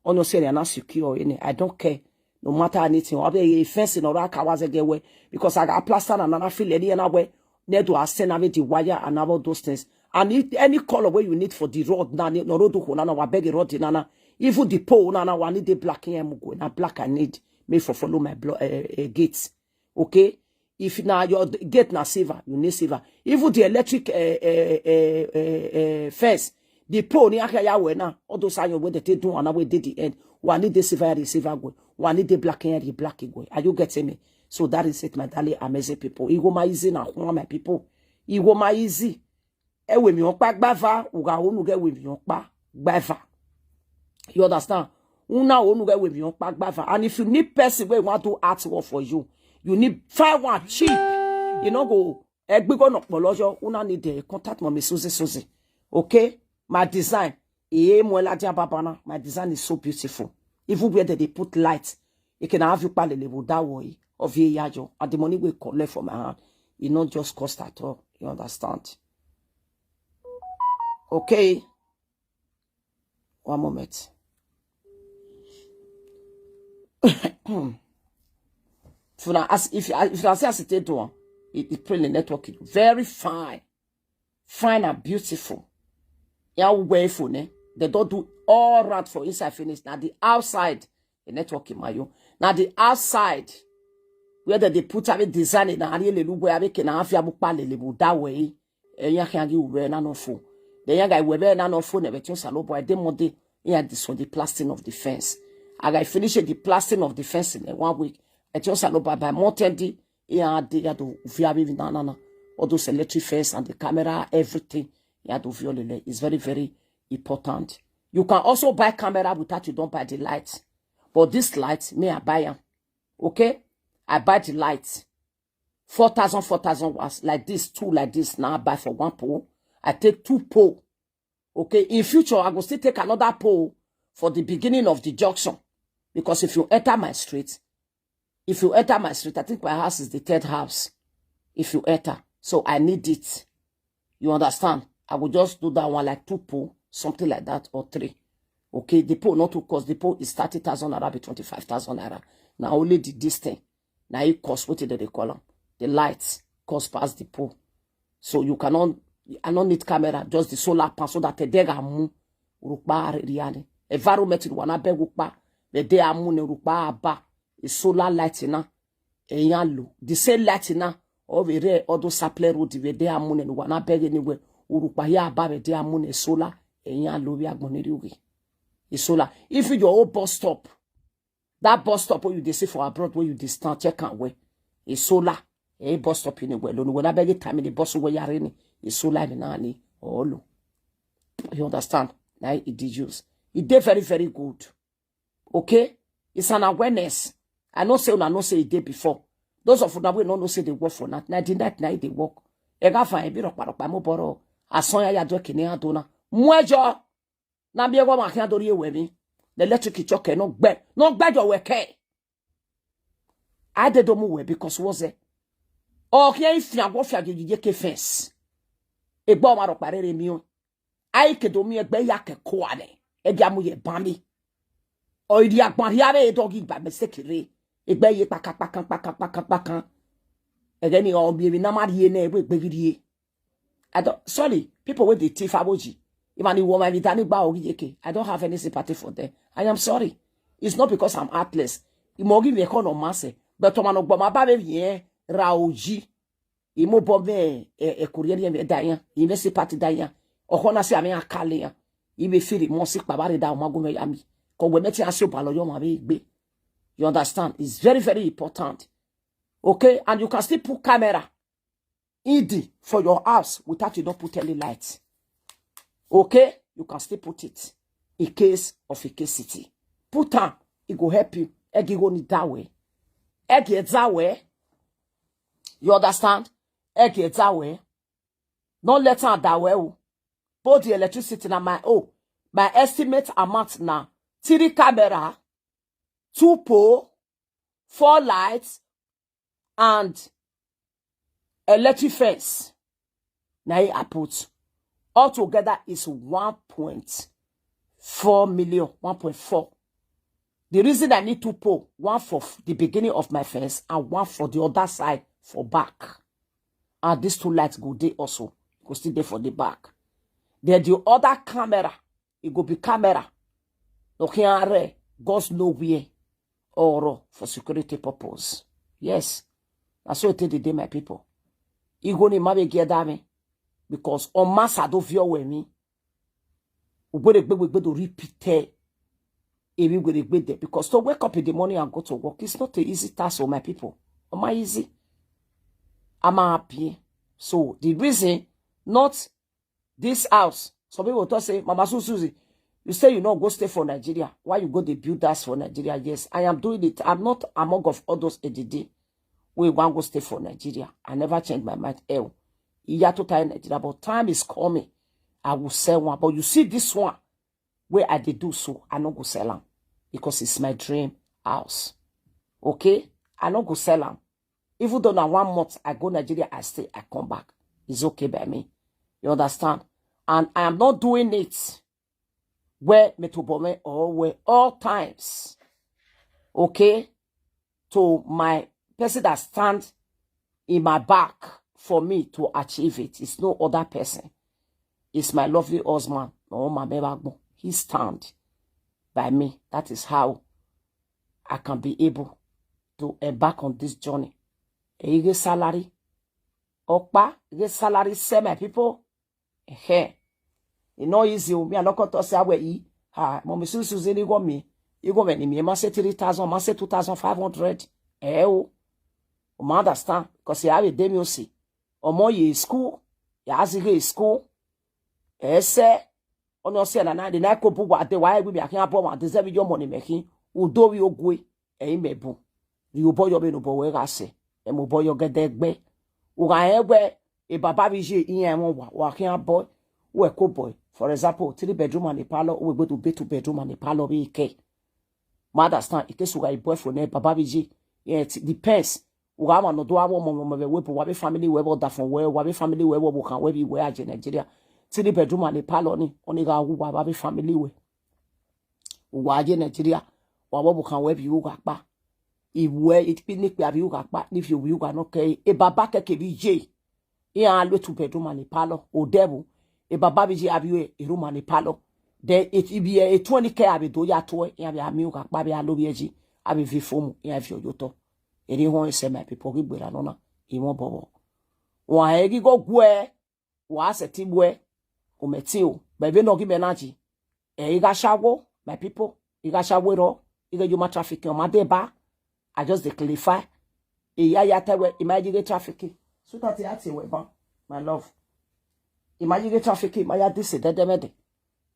Ono say na secure in it. I don't care. No matter anything. I be a fence in Oraka was a get way. Because I got plaster and I feel any and I way. Nedo I send have the wire and have all those things. And if any color where you need for the road, na no road to na na wa beg a road in na. Even the pole na na wa need the black in go. Na black I need. Me for follow my blo- uh, uh, gates. Okay? If na your d- gate na silver, you need silver. Even the electric uh, uh, uh, uh, uh, fence, the pole ni aka ya we na. All those are your way that they do and we did the end. One need the silver, the silver go. One need the black and the black go. Are you getting me? So that is it, my darling, amazing people. Igoma easy na, my people. Igoma easy. Ewe mi okpa gbava, uga onu ge we mi okpa gbava. You understand? Una onu ge we mi okpa gbava. And if you need person wey want to act work for you, you need find one cheap. You know go egbigo no polojo. Una need the contact mommy Susie Susie. Okay? My design. Eh, Muela Diababana. My design is so beautiful. Even where they put light, you can have you palele that way of yajo. And the money will collect from my hand. It not just cost at all. You understand? Okay. One moment. If you ask, if you if you say as it do, it, it print the network very fine, fine and beautiful. Yeah, way for ne. They don't do all right for inside finish. Now the outside, the network in my own. Now the outside, where they put a design in a really look where I can have yabu palele that way. Eh, ya can give we na no phone. The young guy we be na no phone. Never tell salo boy. They money. Yeah, this one the plastering of the fence. I got finish the plastering of the fence in one week. I tell salo boy by month end. Yeah, they had to via na na na. All those electric fence and the camera, everything. You had to view lele. It's very very important. You can also buy camera without you don't buy the light. But this light, me I buy am. Okay, I buy the light. Four thousand, four thousand watts like this, two like this. Now I buy for one pole. I take two pole. Okay, in future I go still take another pole for the beginning of the junction. Because if you enter my street, if you enter my street, I think my house is the third house. If you enter, so I need it. You understand? I will just do that one like two pole, something like that, or three. Okay, the pole not too cost. The pole is thirty thousand naira, be twenty-five thousand naira. Now only the this thing. Now it cost what did they call them? The lights cost past the pole. So you cannot, I don't need camera, just the solar panel so that the dega mu rukba riani. Environment in wana be rukba, the day amu ne rukba ba. A solar light na, eyan lo. The same light na, over there, all those supply road, the day amu ne wana be anywhere. Urukba ya ba the day amu ne solar, eyan lo we agbon ni ri. A solar. If your old bus stop, that bus stop where you dey see for abroad, where you dey stand, check am well. A solar. A bus stop in a well. Only when I beg it time in the bus where you are in, a solar in any. Oh, no. You understand? Now it dey use. It dey very, very good. Okay? It's an awareness. I know say una know say it dey before. Those of una wey no know say they work for night, night, night, night they work. Ega fa ebi rokpa rokpa mo boro. Asonya ya do kini adona. Mwejo. Na bi ego ma kian dori ewe mi. The electric choke no gbe. No gbe jo we ke. I dey do mu we because was it? Oh, here if you go for you ke fence. Egbo ma ro parere mi o. Ai ke do mi egbe ya ke ko ane. Egi amu ye bami. O idi agban ya be dogi ba mistake re. Egbe ye paka paka paka paka paka. Ege ni o bi mi na ma ri e na egbe gbe gidi e. I don't, sorry, people wey dey thief aboji. If any woman be dani gba ogi yeke, I don't have any sympathy for them. I am sorry. It's not because I'm heartless. Imogi me kono mase, but to mano gboma ba be ye raoji. Imo bo me e e kurieri me daya. Ime sympathy daya. Okona si ame akale ya. Ibe firi mo si pa bare da o mago me yami. Ko we meti asio balo yo ma be gbe. You understand? It's very, very important. Okay, and you can still put camera idi for your house without you don't put any light. Okay, you can still put it in case of a city. Put am, it go help you. Egi go ni that way. Egi that way. You understand? Egi that way. Don't let am that way. Oh. Both the electricity na my own. My estimate amount na three camera, two pole, four lights, and electric fence. Na I put. Altogether is one point four million, one point four. The reason I need two pole, one for the beginning of my fence and one for the other side for back. And these two lights go dey also. Go still dey for the back. Then the other camera, it go be camera. Okay, are goes nowhere or for security purpose. Yes. That's what they did, my people. You go ni mabe get me because on massa do view with me. Ugbere gbe gbe do repeat e. Ebi ugbere gbe there because to wake up in the morning and go to work, it's not an easy task for my people. Am I easy? Am I happy? So the reason not this house. Some people talk say, Mama Susie, you say you no go stay for Nigeria. Why you go dey build house for Nigeria? Yes, I am doing it. I'm not among of all those A D D. We want go stay for Nigeria. I never change my mind. Ew. Iya to tie Nigeria, but time is coming. I will sell one. But you see this one, where I dey do so, I no go sell am because it's my dream house. Okay? I no go sell am. Even though now one month I go Nigeria, I stay, I come back. It's okay by me. You understand? And I am not doing it where me to bome or where all times. Okay? To my person that stand in my back for me to achieve it. It's no other person. It's my lovely husband. No, my backbone. He stand by me. That is how I can be able to embark on this journey. Ege salary. Okpa, ege salary, say my people. Hey. You know easy. Me, I no come to say where he. Ha, mommy Susie, he go me. He go me, me, must say three thousand, must say two thousand five hundred. Eh, oh. You understand? Because you have a demi osi. Omo ye school. You ask he school. Eh, say. Ono se na na de na ko bu wa de wa egbe bi akin abo ma de se bi yo money making. Udo wi ogwe. E me bu. Ri obo yo be no bo we ga se. E mo bo yo gede gbe. U ga egbe. E baba bi je iyan won wa. Wa kin abo. We ko boy. For example, three bedroom and a parlor. We go to be two bedroom and a parlor be ke. Ma understand? Ike suga e boy for ne baba bi je. Yeah, it depends. Uga ma no do awo mo mo mo we bo wa be family we bo da fun we wa be family we bo bo kan we bi we aje Nigeria. Three bedroom and a parlor ni. Oni ga wu wa ba be family we. Wa aje Nigeria. Wa bo bo kan we bi uga pa. Iwe it pi ni pe abi uga pa ni fi uga no ke. E baba ke ke bi je. Iya lo two bedroom and a parlor. O debu. E baba bi je abi we a room and a parlor. Then it be a twenty k abi do ya to. Ya bi ami uga pa bi alo bi eji. Abi vi fomu. Ya vi oyoto. Eri hon se my people gi gbera nona. Imo bobo. Wa egi go gwe. Wa se ti gwe. O meti o. Bebe no gi menaji. E iga shawo, my people. Iga shawo ro. Iga yuma traffic on my day ba. I just dey clarify. E ya ya te we imagine traffic. So that ya te we ban. My love. Imagine traffic. My ya this is the demede.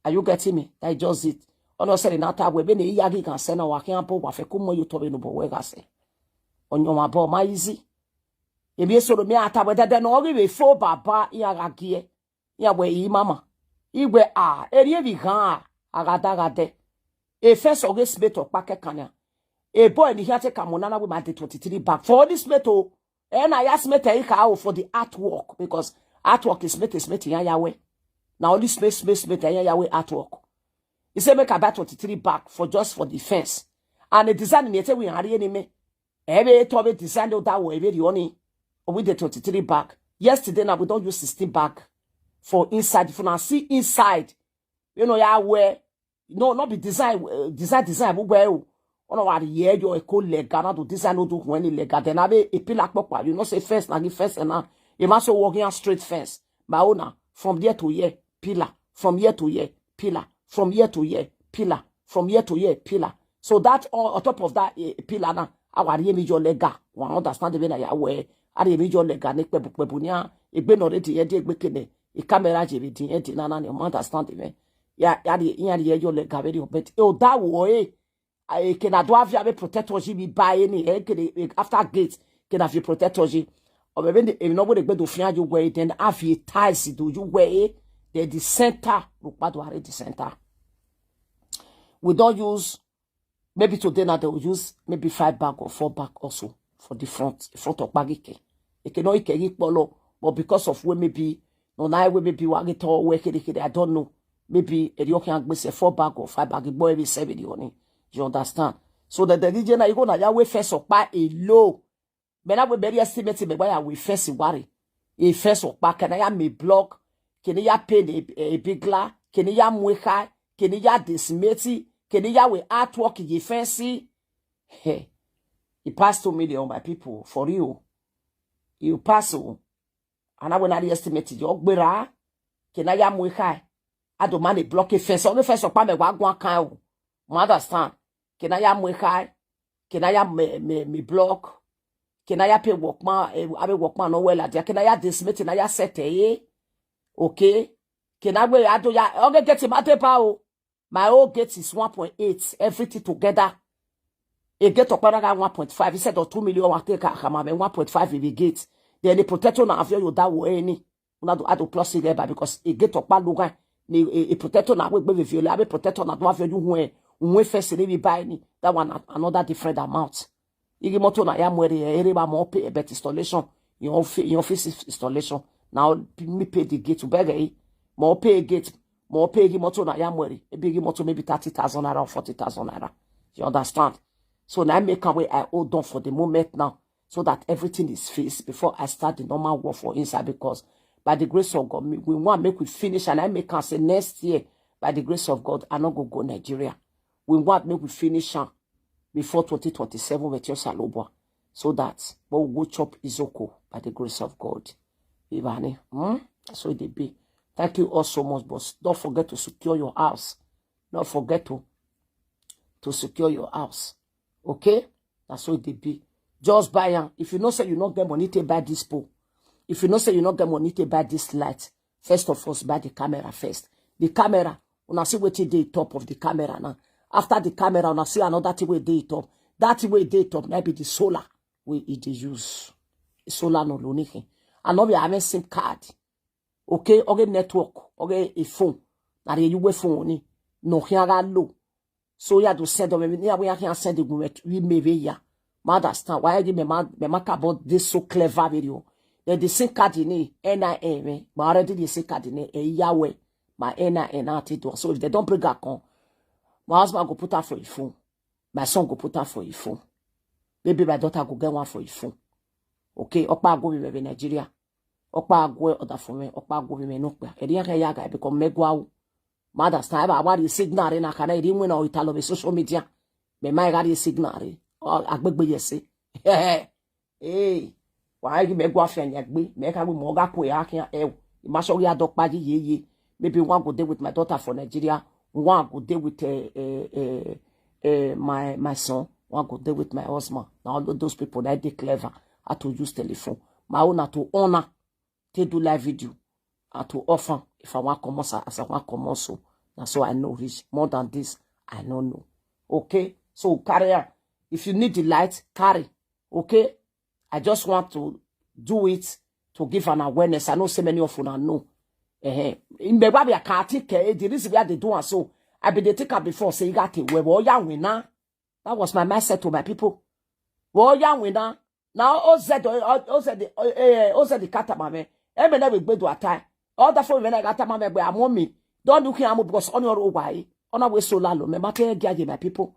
Are you getting me? That is just it. Ono se na ta we be ne iya gi kan se na wa kin po wa fe ku mo you to be no bo we ga se. Onyo ma bo ma easy. Ebi esoro mi ata we dede no ri we fo baba iya ga gie. Iya we i mama. Igwe a eri ebi gan. Agada agade. A fence oge smith or packet kanya. A boy in the here take a monana with my day twenty-three back. For this smith, oh, and I ask me to for the artwork because artwork is smith is smith in Yahweh. Now only smith, smith, smith in Yahweh artwork. He said make I buy twenty-three back for just for the fence. And the design in the we are any me. Every tobe design that way, very only with the twenty-three back. Yesterday now we don't use sixteen back for inside. If you now see inside, you know, Yahweh, no, not be design, uh, design, design, but well, on our year, your eco lega, not to design, no do when lega, then I be a pillar papa, you know, say first, like first, and now, you must say walking on straight fence. My owner, from year to year, pillar, from year to year, pillar, from year to year, pillar, from year to year, pillar. So that on, on top of that uh, pillar now, our year, your lega, one understand the way I wear, I year, your lega, nick pebu pebunia, a ben already, a dig, a camera, J V D, a dinana, you understand the way. Yeah, yeah, the yeah, the your leg already, but oh, that way, I can I do have you protect us, you be by any eh, can eh, after gate, can have you protect us, you or maybe if you know what they do for you way, then have you ties do you way, then the center, look, what do I read the center? We don't use maybe today now they will use maybe five bag or four bag also for the front, front of Bagike. It cannot equal, but because of where maybe no na where maybe we get all where kede kede, I don't know. Maybe a you can be say four bag or five bag, boy be seven you on it. You understand? So that the region you go now, Yahweh first of by a low. But I will very estimate me why I will first worry. A first of back, can I am a block? Can I pay a, a big la? Can I am weka? Can I dismeti? Can I we artwork ye fancy? Hey, he passed two million, my people, for you. You pass, oh. And I will not estimate your gbera. Can I am weka? I don't mind a block a fence. Only fence of Pame Wagwan can. Understand? Can I am weka? Can I am me, me, me block? Can I pay workman? Eh, I be workman no well at there. Can I dismit and I set eh? Okay. Can I wait? I do ya. Okay, get him at the power. My old gate is one point eight. Everything together. A gate of Paraga one point five. He said, oh, two million, I take a hammer, one point five in the gate. Then the protector now have you that way any. Una do add plus labor because a gate of Paluga. A protector now will be viola. A protector now do have you when when first they be buy any. That one another different amount. Igi motor na ya mwere ere ba mo pay bet installation. Your office installation. Now me pay the gate to beg eh. Mo pay gate. Mo pay igi motor na ya mwere. A big motor maybe thirty thousand naira or forty thousand naira. You understand? So now I make a way I hold on for the moment now, so that everything is fixed before I start the normal work for inside, because by the grace of God, we want make we finish, and I make can say next year, by the grace of God, I not go go Nigeria. We want make we finish am before twenty twenty-seven with your Salobwa, so that we will go chop Izoko by the grace of God. Ibani, hmm? So it be. Thank you all so much, but don't forget to secure your house. Don't forget to to secure your house. Okay? That's what they be. Just buy am. If you know say you not get money to buy this pole, if you know say you not get money to buy this light, first of all, buy the camera first. The camera, una see wetin dey top of the camera now. After the camera, una see another thing wey dey top. That thing wey dey top na be the solar wey e dey use. Solar no lo anything. I no be having SIM card. Okay, okay, network, okay, a phone. Na the you phone ni no here low. So you have to send them. Ni we can send the government we may be ya. Ma understand why I give me ma me ma about this so clever video. Then the SIM card in it, N I N, eh, but already the SIM card in it, eh, Yahweh, my N I N out it. So if they don't bring a con, my husband go put out for your phone. My son go put out for your phone. Maybe my daughter go get one for your phone. Okay, Opa go with Nigeria. Opa go order for me. Opa go with me no. Eri ya ya guy because me go out. Mother style ba wari signal re na kana eri when o italo be social media. Me my gari signal re. Agbegbe yese. Hey. Why give me go afia nyagbe? Me ka we mo ga ko ya kia e. Ma so ya dokpa ji ye ye. Maybe one go dey with my daughter for Nigeria. One go dey with uh, uh, uh, uh, my my son. One go dey with my husband. Now all those people that they clever how to use telephone. My own na to honor take do live video and to offer if I want come as I want come so. That's so I know rich. More than this, I don't know. Okay? So carry on. If you need the light, carry. Okay? I just want to do it to give an awareness. I know so many of you know. Eh, in the Bible, I can't take care. The reason why they do and so I be dey think am before say e got a way. Well, yeah, we now. That was my mindset to my people. Well, yeah, we now. Now, O Z, O Z, eh, O Z the cat, my man. Eme na we gbe do atai. All the phone when I got my man, but I'm on me. Don't look here, because on your way. On our way so lalo, me mate gaje, my people.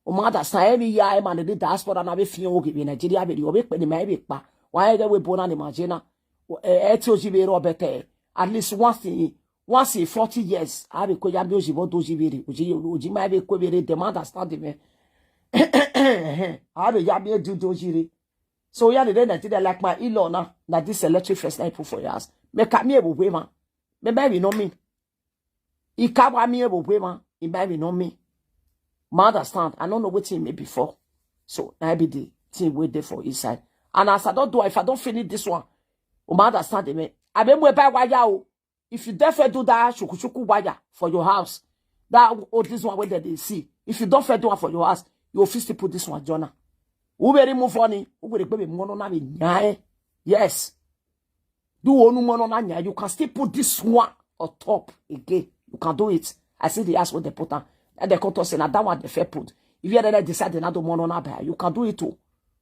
O ma understand any year, man, the diaspora na be fi oge be Nigeria be obe pe ni ma be pa. Why get we born and imagine? Eh, eh, ti o ji be ro bete. At least once in, once in forty years, I be ko ya mi o ji bo do ji be re. O ji, o ji ma be ko be re, dem understand me. I be ya mi do do ji re. So yeah, the day Nigeria like my in-law now, that this electric fence I put for your house. Me ka mi e bo we man. Me be we no me. E ka wa mi e bo we man. E be we no me. Ma understand. I don't know wetin me before. So na be the thing we dey for inside. And as I don't do, if I don't finish this one, o ma understand me. I be mo buy wire o. If you therefore do that shukushuku wire for your house, that, oh, this one where they see. If you don't fair do one for your house, you fit still put this one, Jonah. Who will remove money? Who will be one on me? Yes. Do one on me. You can still put this one on top again. You can do it. I see the house when they put on. And they come to say, now that one they fair put. If you don't decide they not do one on that, you can do it too.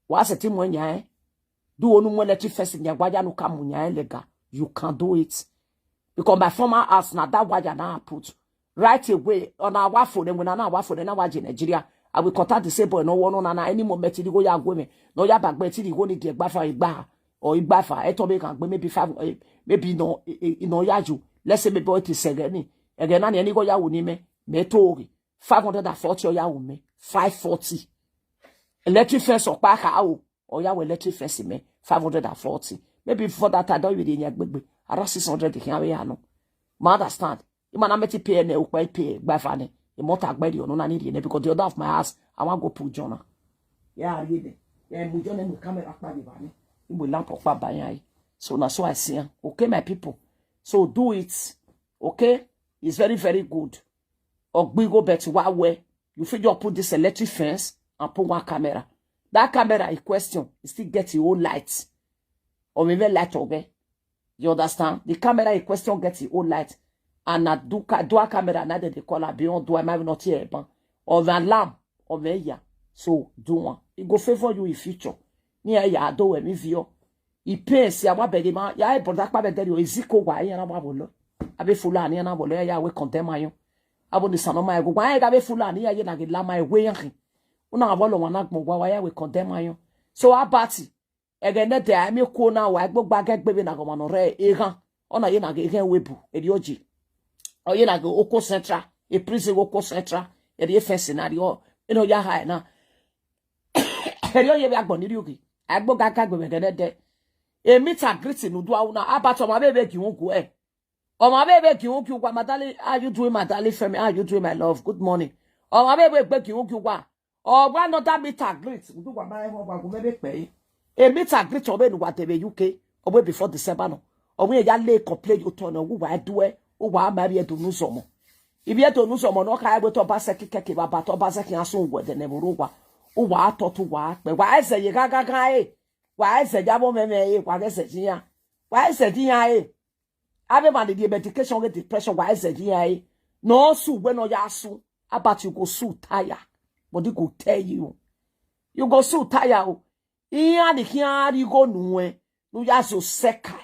What's the thing when you, eh? Do one more electric fence in your wire no come on your lega. You can do it. Because my former house, now that wire now I put. Right away, on our phone, and when I our phone, and our Nigeria, I will contact the same boy, no one on any moment, the go ya go me. No ya back, but the go ni get bafa igba or igbafa. I told me can maybe five, eh, maybe no, eh, eh, no ya you. Let's say maybe it is again. Again, any go ya wuni me, me tori. Five hundred and forty or ya me. Five forty. Electric fence or back out. Or ya we electric fence me. Five hundred and forty. Maybe for that, I don't even need gbegbe. Around six hundred, they can't be, I know. Ma understand. You man, I met pay ne ukpa pay by fane. You must have by the no na need because the other of my house, I want go put Jonah. Yeah, I read it. Yeah, we Jonah no camera pa the bani. You will lamp up by. So na so I see am. Okay, my people. So do it. Okay? It's very, very good. Or we go back to what way. You fit just put this electric fence and put one camera. That camera in question, it still get your own light. Or maybe light over. You understand? The camera in question gets your own light. And na do ca-, do a camera now that they call her beyond do I might not hear ban. Or the alarm, or the yeah. So do one. It go favor you in future. Near ya do we me view. Ipe si awa bege ma ya e boda pa be deri o iziko wa ya na wa bolo. Abe Fulani na bolo ya we condemn ayo. Abo ni sano ma go wa ya ga be Fulani ya ye na ge la ma we yan. Una wa lo wa na gbo wa ya we condemn ayo. So abati. Ege ne de ami ko na wa gbo gba ge gbe be na go ma no re e gan. Ona ye na ge gen webu. Eri oji. O ye na ge oko central. E prison oko central. Eri e fence scenario. Eno ya ha na. Eri o ye be agbon ni ri oge. Agbo ga ga gbe be gene de. E meet and greet nu do una. About my baby ki won go e. Oh, my baby ki won ki wa, my darling. How you doing, my darling Femi? How you doing, my love? Good morning. Oh, my baby be ki won ki wa. Oh, one another meet and greet. Do wa my home wa go maybe pay. E meet and greet obe nu wa te be U K. Obe before December no. Obe ya le complain you turn o wa do e. O wa ma bi e do nu somo. Ibi e do nu somo no ka e we to ba se ki keke ba ba to ba se ki asun we de ne buru wa. O wa to tu wa pe. Wa eze ye ga ga ga e. Wa eze ya bo me me e. Wa eze ji ya. Wa eze ji ya e. Ave man the medication get depression. Wa eze ji ya e. No su we no ya su. About you go su tire. But they go tell you. You go su tire o. Iya ni ki ari go nu e. Nu ya so seka.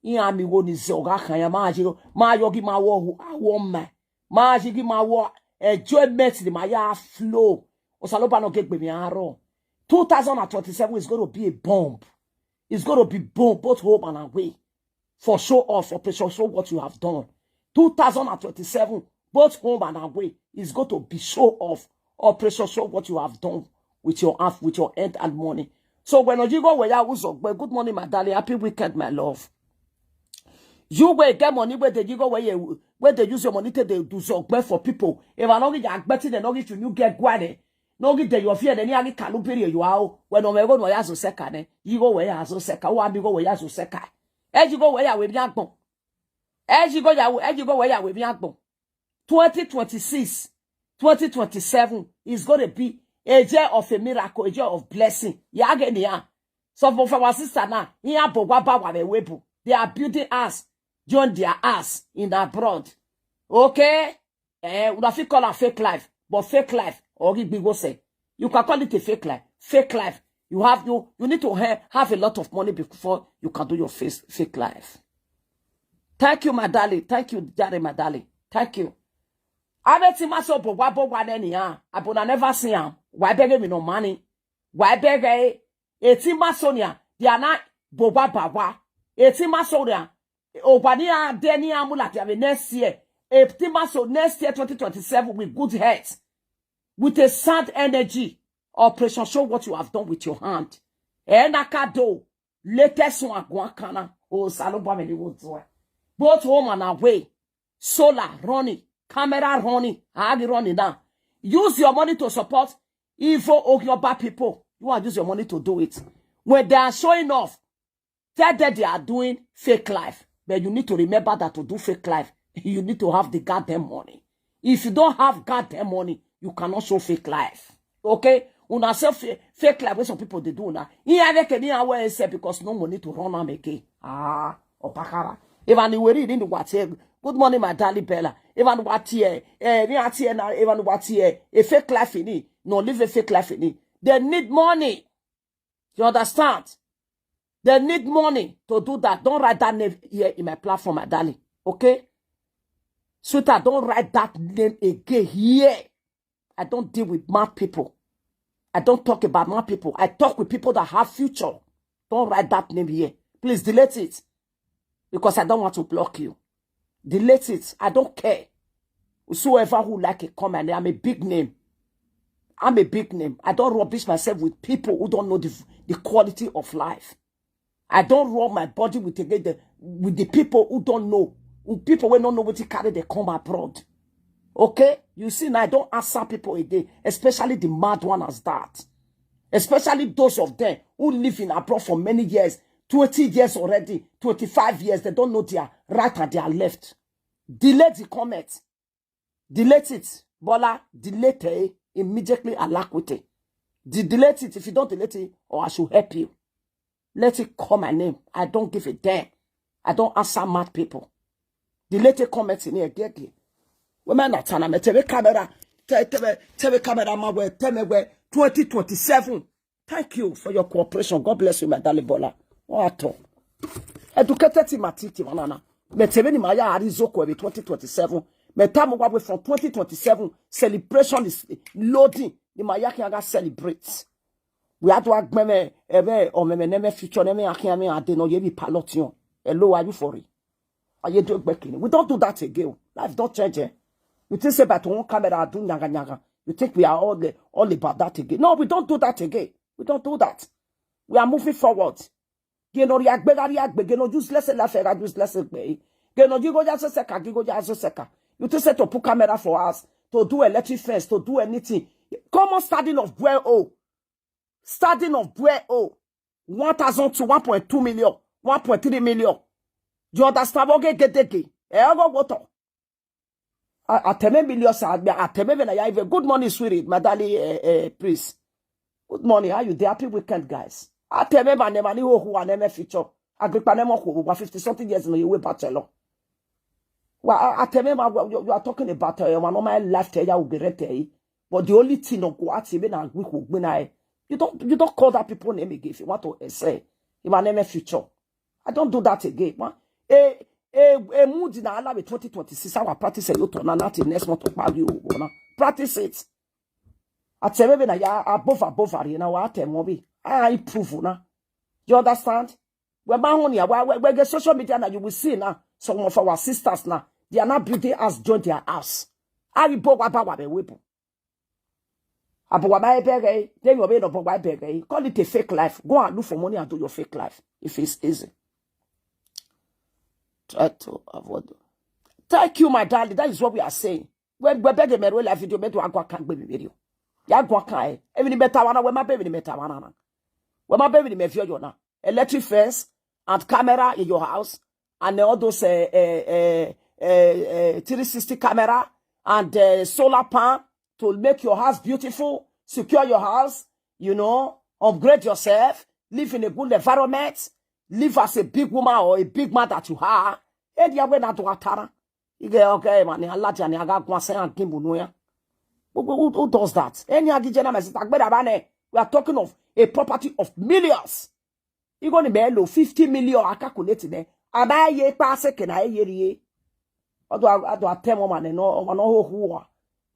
Iya mi go ni ze oga kan ya ma ji ma yo gi ma wo hu awo ma. Ma ji gi ma wo enjoyment ni ma ya flow. Osaloba no get gbe mi aro. Two thousand and twenty-seven is going to be a bomb. It's going to be bomb both home and away. For show off, Operation Show What You Have Done. Two thousand and twenty-seven, both home and away, is going to be show off. Operation Show What You Have Done with your hand, with your hand and money. So when you go where you zogbe, good morning, my darling. Happy weekend, my love. You will get money where they you go where you where they use your money to they do zogbe for people. If I don't get betting, they don't get you new get guane. No get your fear, then you get calubiri you are. When no go no ya zo seka ne. You go where ya zo seka. Wa mi go where ya zo seka. E you go where ya we mi agbon. E you go ya we, e you go where ya we mi agbon. Twenty twenty-six, twenty twenty-seven is going to be a year of a miracle, a year of blessing. Ya get ni ya. So for, for our sister now, he have Bogwa Bawa Webu. They are building us, join their us in abroad. Okay? Eh, una fit call am fake life, but fake life or Igbigo say you can call it a fake life. Fake life. You have you you need to ha- have a lot of money before you can do your face fake life. Thank you, my darling. Thank you, Jare, my darling. Thank you. Abeti maso bogwa bogwa neni ya. Abona never see am. Why beg me no money? Why beg eh? Eti masonia. They are not bogwa bagwa. Eti masonia. Obania deni amula tiave next year. Eti maso next year twenty twenty-seven with good health, with a sound energy. Operation, show what you have done with your hand. Enakado, latest one guakana. Oh, Salomba many would do. Both home and away. Solar running, camera running, agi running now. Use your money to support evil Ogioba people. You want to use your money to do it. When they are showing off, tell them they are doing fake life. But you need to remember that to do fake life, you need to have the goddamn money. If you don't have goddamn money, you cannot show fake life. Okay? Una say fa- fake life wey some people dey do now. He have a can wear say because no money to run am again. Ah, Opakara. Even the way reading the what here. Good morning, my darling Bella. Even what here? Eh, me at here now. Even what here? A fake life in it. No, live a fake life in it. They need money. You understand? They need money to do that. Don't write that name here in my platform, my darling. Okay? Sweetheart, don't write that name again here. I don't deal with mad people. I don't talk about mad people. I talk with people that have future. Don't write that name here. Please delete it. Because I don't want to block you. Delete it. I don't care. Whosoever who like it, come and I'm a big name. I'm a big name. I don't rubbish myself with people who don't know the, the quality of life. I don't rub my body with the, the with the people who don't know. With people who don't know what to carry, they come abroad. Okay? You see, now I don't answer people a day, especially the mad one as that. Especially those of them who live in abroad for many years, twenty years already, twenty-five years, they don't know their right and their left. Delete the comment. Delete it. Bola, delete it immediately. Alakwite. De- delete it if you don't delete it, or I should help you. Let it call my name. I don't give a damn. I don't answer mad people. Delete a comment in here, get it. Women not time. Tell me camera. Tell tell me tell me camera man where tell me where twenty twenty-seven. Thank you for your cooperation. God bless you, my darling Bola. What at all? Educated in my titi manana. Me tell me my ya arizoko be twenty twenty-seven. Me time away from twenty twenty-seven. Celebration is loading. The Maya can celebrate. We had to act meme ebe or meme neme future neme akin me ade no ye be pilot yon. Hello, are you for it? Are you doing back in? We don't do that again. Life don't change. Eh? You think say about one camera do nyaga nyaga. You think we are all the, all about that again? No, we don't do that again. We don't do that. We are moving forward. Geno riagbe gari agbe geno useless la fera useless gbe. Geno gigo ya seseka gigo ya seseka. You think say to put camera for us, to do electric fence, to do anything. Common standing of where oh. Starting of where oh, one thousand to one point two million, one point three million. You understand? Oge gedege. Eh, ogo woto. Ateme million sa ateme na ya even. Good morning, sweetie, my darling, eh, eh, please. Good morning. How you dey? Happy weekend, guys. Ateme ba nema ni ho ho aneme feature. Agripa nemo ko over fifty something years no you way bachelor. Well, I, I tell me, you, you are talking about uh, one of my life tell you will be right there. But the only thing of what even and we could win I. You don't you don't call that people name again if you want to say if I name a future. I don't do that again. Man. A a a mood in Allah with twenty twenty-six. Our practice a lot on nothing next month to you. Practice it. I tell me now, yeah, above above you know what I tell me. I improve now. You understand? We're my honey, we're, we're, we're get social media now. You will see now. Some of our sisters now, they are not building us, join their house. I will bog about what they will. About what my beg, eh? Then you will be no bog my beg, eh? Call it a fake life. Go and look for money and do your fake life if it's easy. Try to avoid. Thank you, my darling. That is what we are saying. When we beg a Meru life video, bet to Agua can't be video. Yagua can't. Even the better one, when my baby, the better one. When my baby, the Mevio, you know. Electric fence and camera in your house and all those uh, uh, uh, uh, uh, three sixty camera and uh, solar pan to make your house beautiful, secure your house, you know, upgrade yourself, live in a good environment, live as a big woman or a big man that you are. And you are not to atara. Ige okay, man, ni alaja ni aga gwa se an kimbu no ya. Who, who, who does that? Any agijena, my sister, agbeda ba ne. We are talking of a property of millions. Igo ni be lo fifty million, I calculate ne. Aba ye pa se ke na ye rie. Odo, odo atem o man, no, o man, no, who are.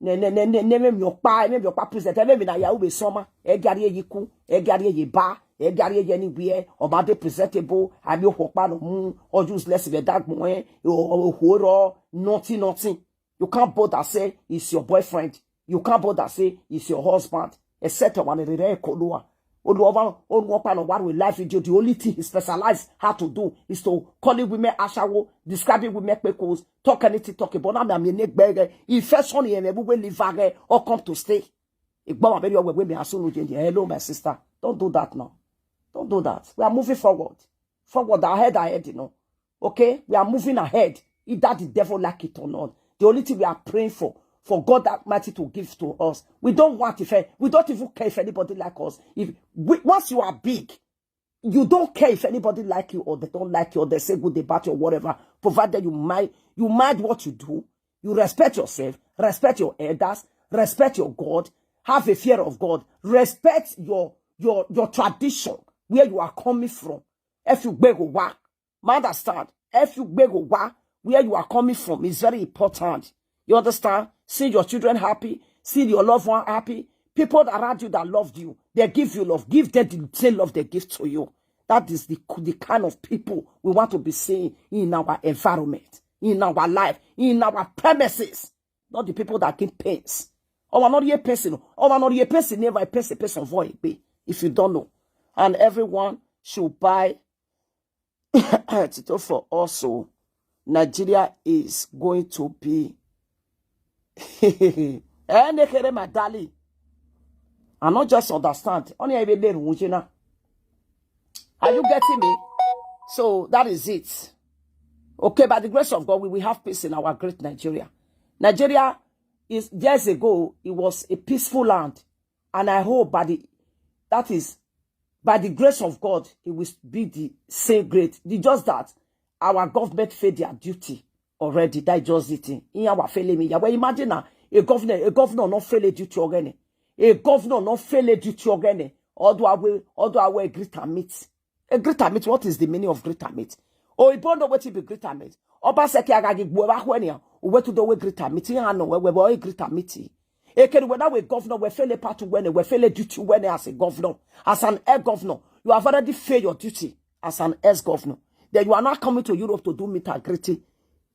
Ne, ne, ne, ne, ne, me mi okpa, me mi okpa present, me mi na ya ube soma. E gari ye yiku, e gari ye ba, e gari ye anywhere. O ba de presentable, abi okpa no mu, o useless be dagmo, eh, o, o, o, horo, nothing, nothing. You can't bother say it's your boyfriend. You can't bother say it's your husband. Except one rere kodoa. Oluwa, Oluwa, no, what we live video. The only thing he specialized how to do is to calling women ashawo, describing women pekos, talk anything, talk about. Now, I mean, neck bag. Infection in every way, live or come to stay. Igboma very well, women as soon as you, hello, my sister. Don't do that now. Don't do that. We are moving forward. Forward, ahead, ahead, you know. Okay? We are moving ahead. Either the devil like it or not. The only thing we are praying for, for God Almighty to give to us. We don't want if, we don't even care if anybody like us. If we, once you are big, you don't care if anybody like you or they don't like you or they say good about you or whatever. Provided you mind, you mind what you do, you respect yourself, respect your elders, respect your God, have a fear of God, respect your, your, your tradition, where you are coming from. If you go wa, ma understand. If you go wa, where you are coming from is very important. You understand? See your children happy, see your loved one happy. People around you that loved you, they give you love. Give them the same love they give to you. That is the, the kind of people we want to be seeing in our environment, in our life, in our premises. Not the people that give pains. Our not your person. Our not your person. Never a person, person for it be. If you don't know. And everyone should buy Tito for also. Nigeria is going to be. Eh, nekere, my darling. I not just understand. Only I be there, Wujina. Are you getting me? So that is it. Okay, by the grace of God, we will have peace in our great Nigeria. Nigeria is, years ago, it was a peaceful land. And I hope by the, that is, by the grace of God, it will be the same great. It's just that our government failed their duty already. That is just the thing. In our failing me, yeah, well, imagine now, a governor, a governor not fail a duty again. A governor not fail a duty again. Although I will, although I will agree to meet. A greater meet, what is the meaning of greater meet? Oh, you don't know what it be greater meet. Obaseki agagi gbo ba hwenia. Uwe to do we greater meet. Ya no we we boy greater meet. Ekeri we that we governor, we fail a part when we fail a duty when as a governor, as an air governor. You have already failed your duty as an ex governor. Then you are not coming to Europe to do meet and greeting.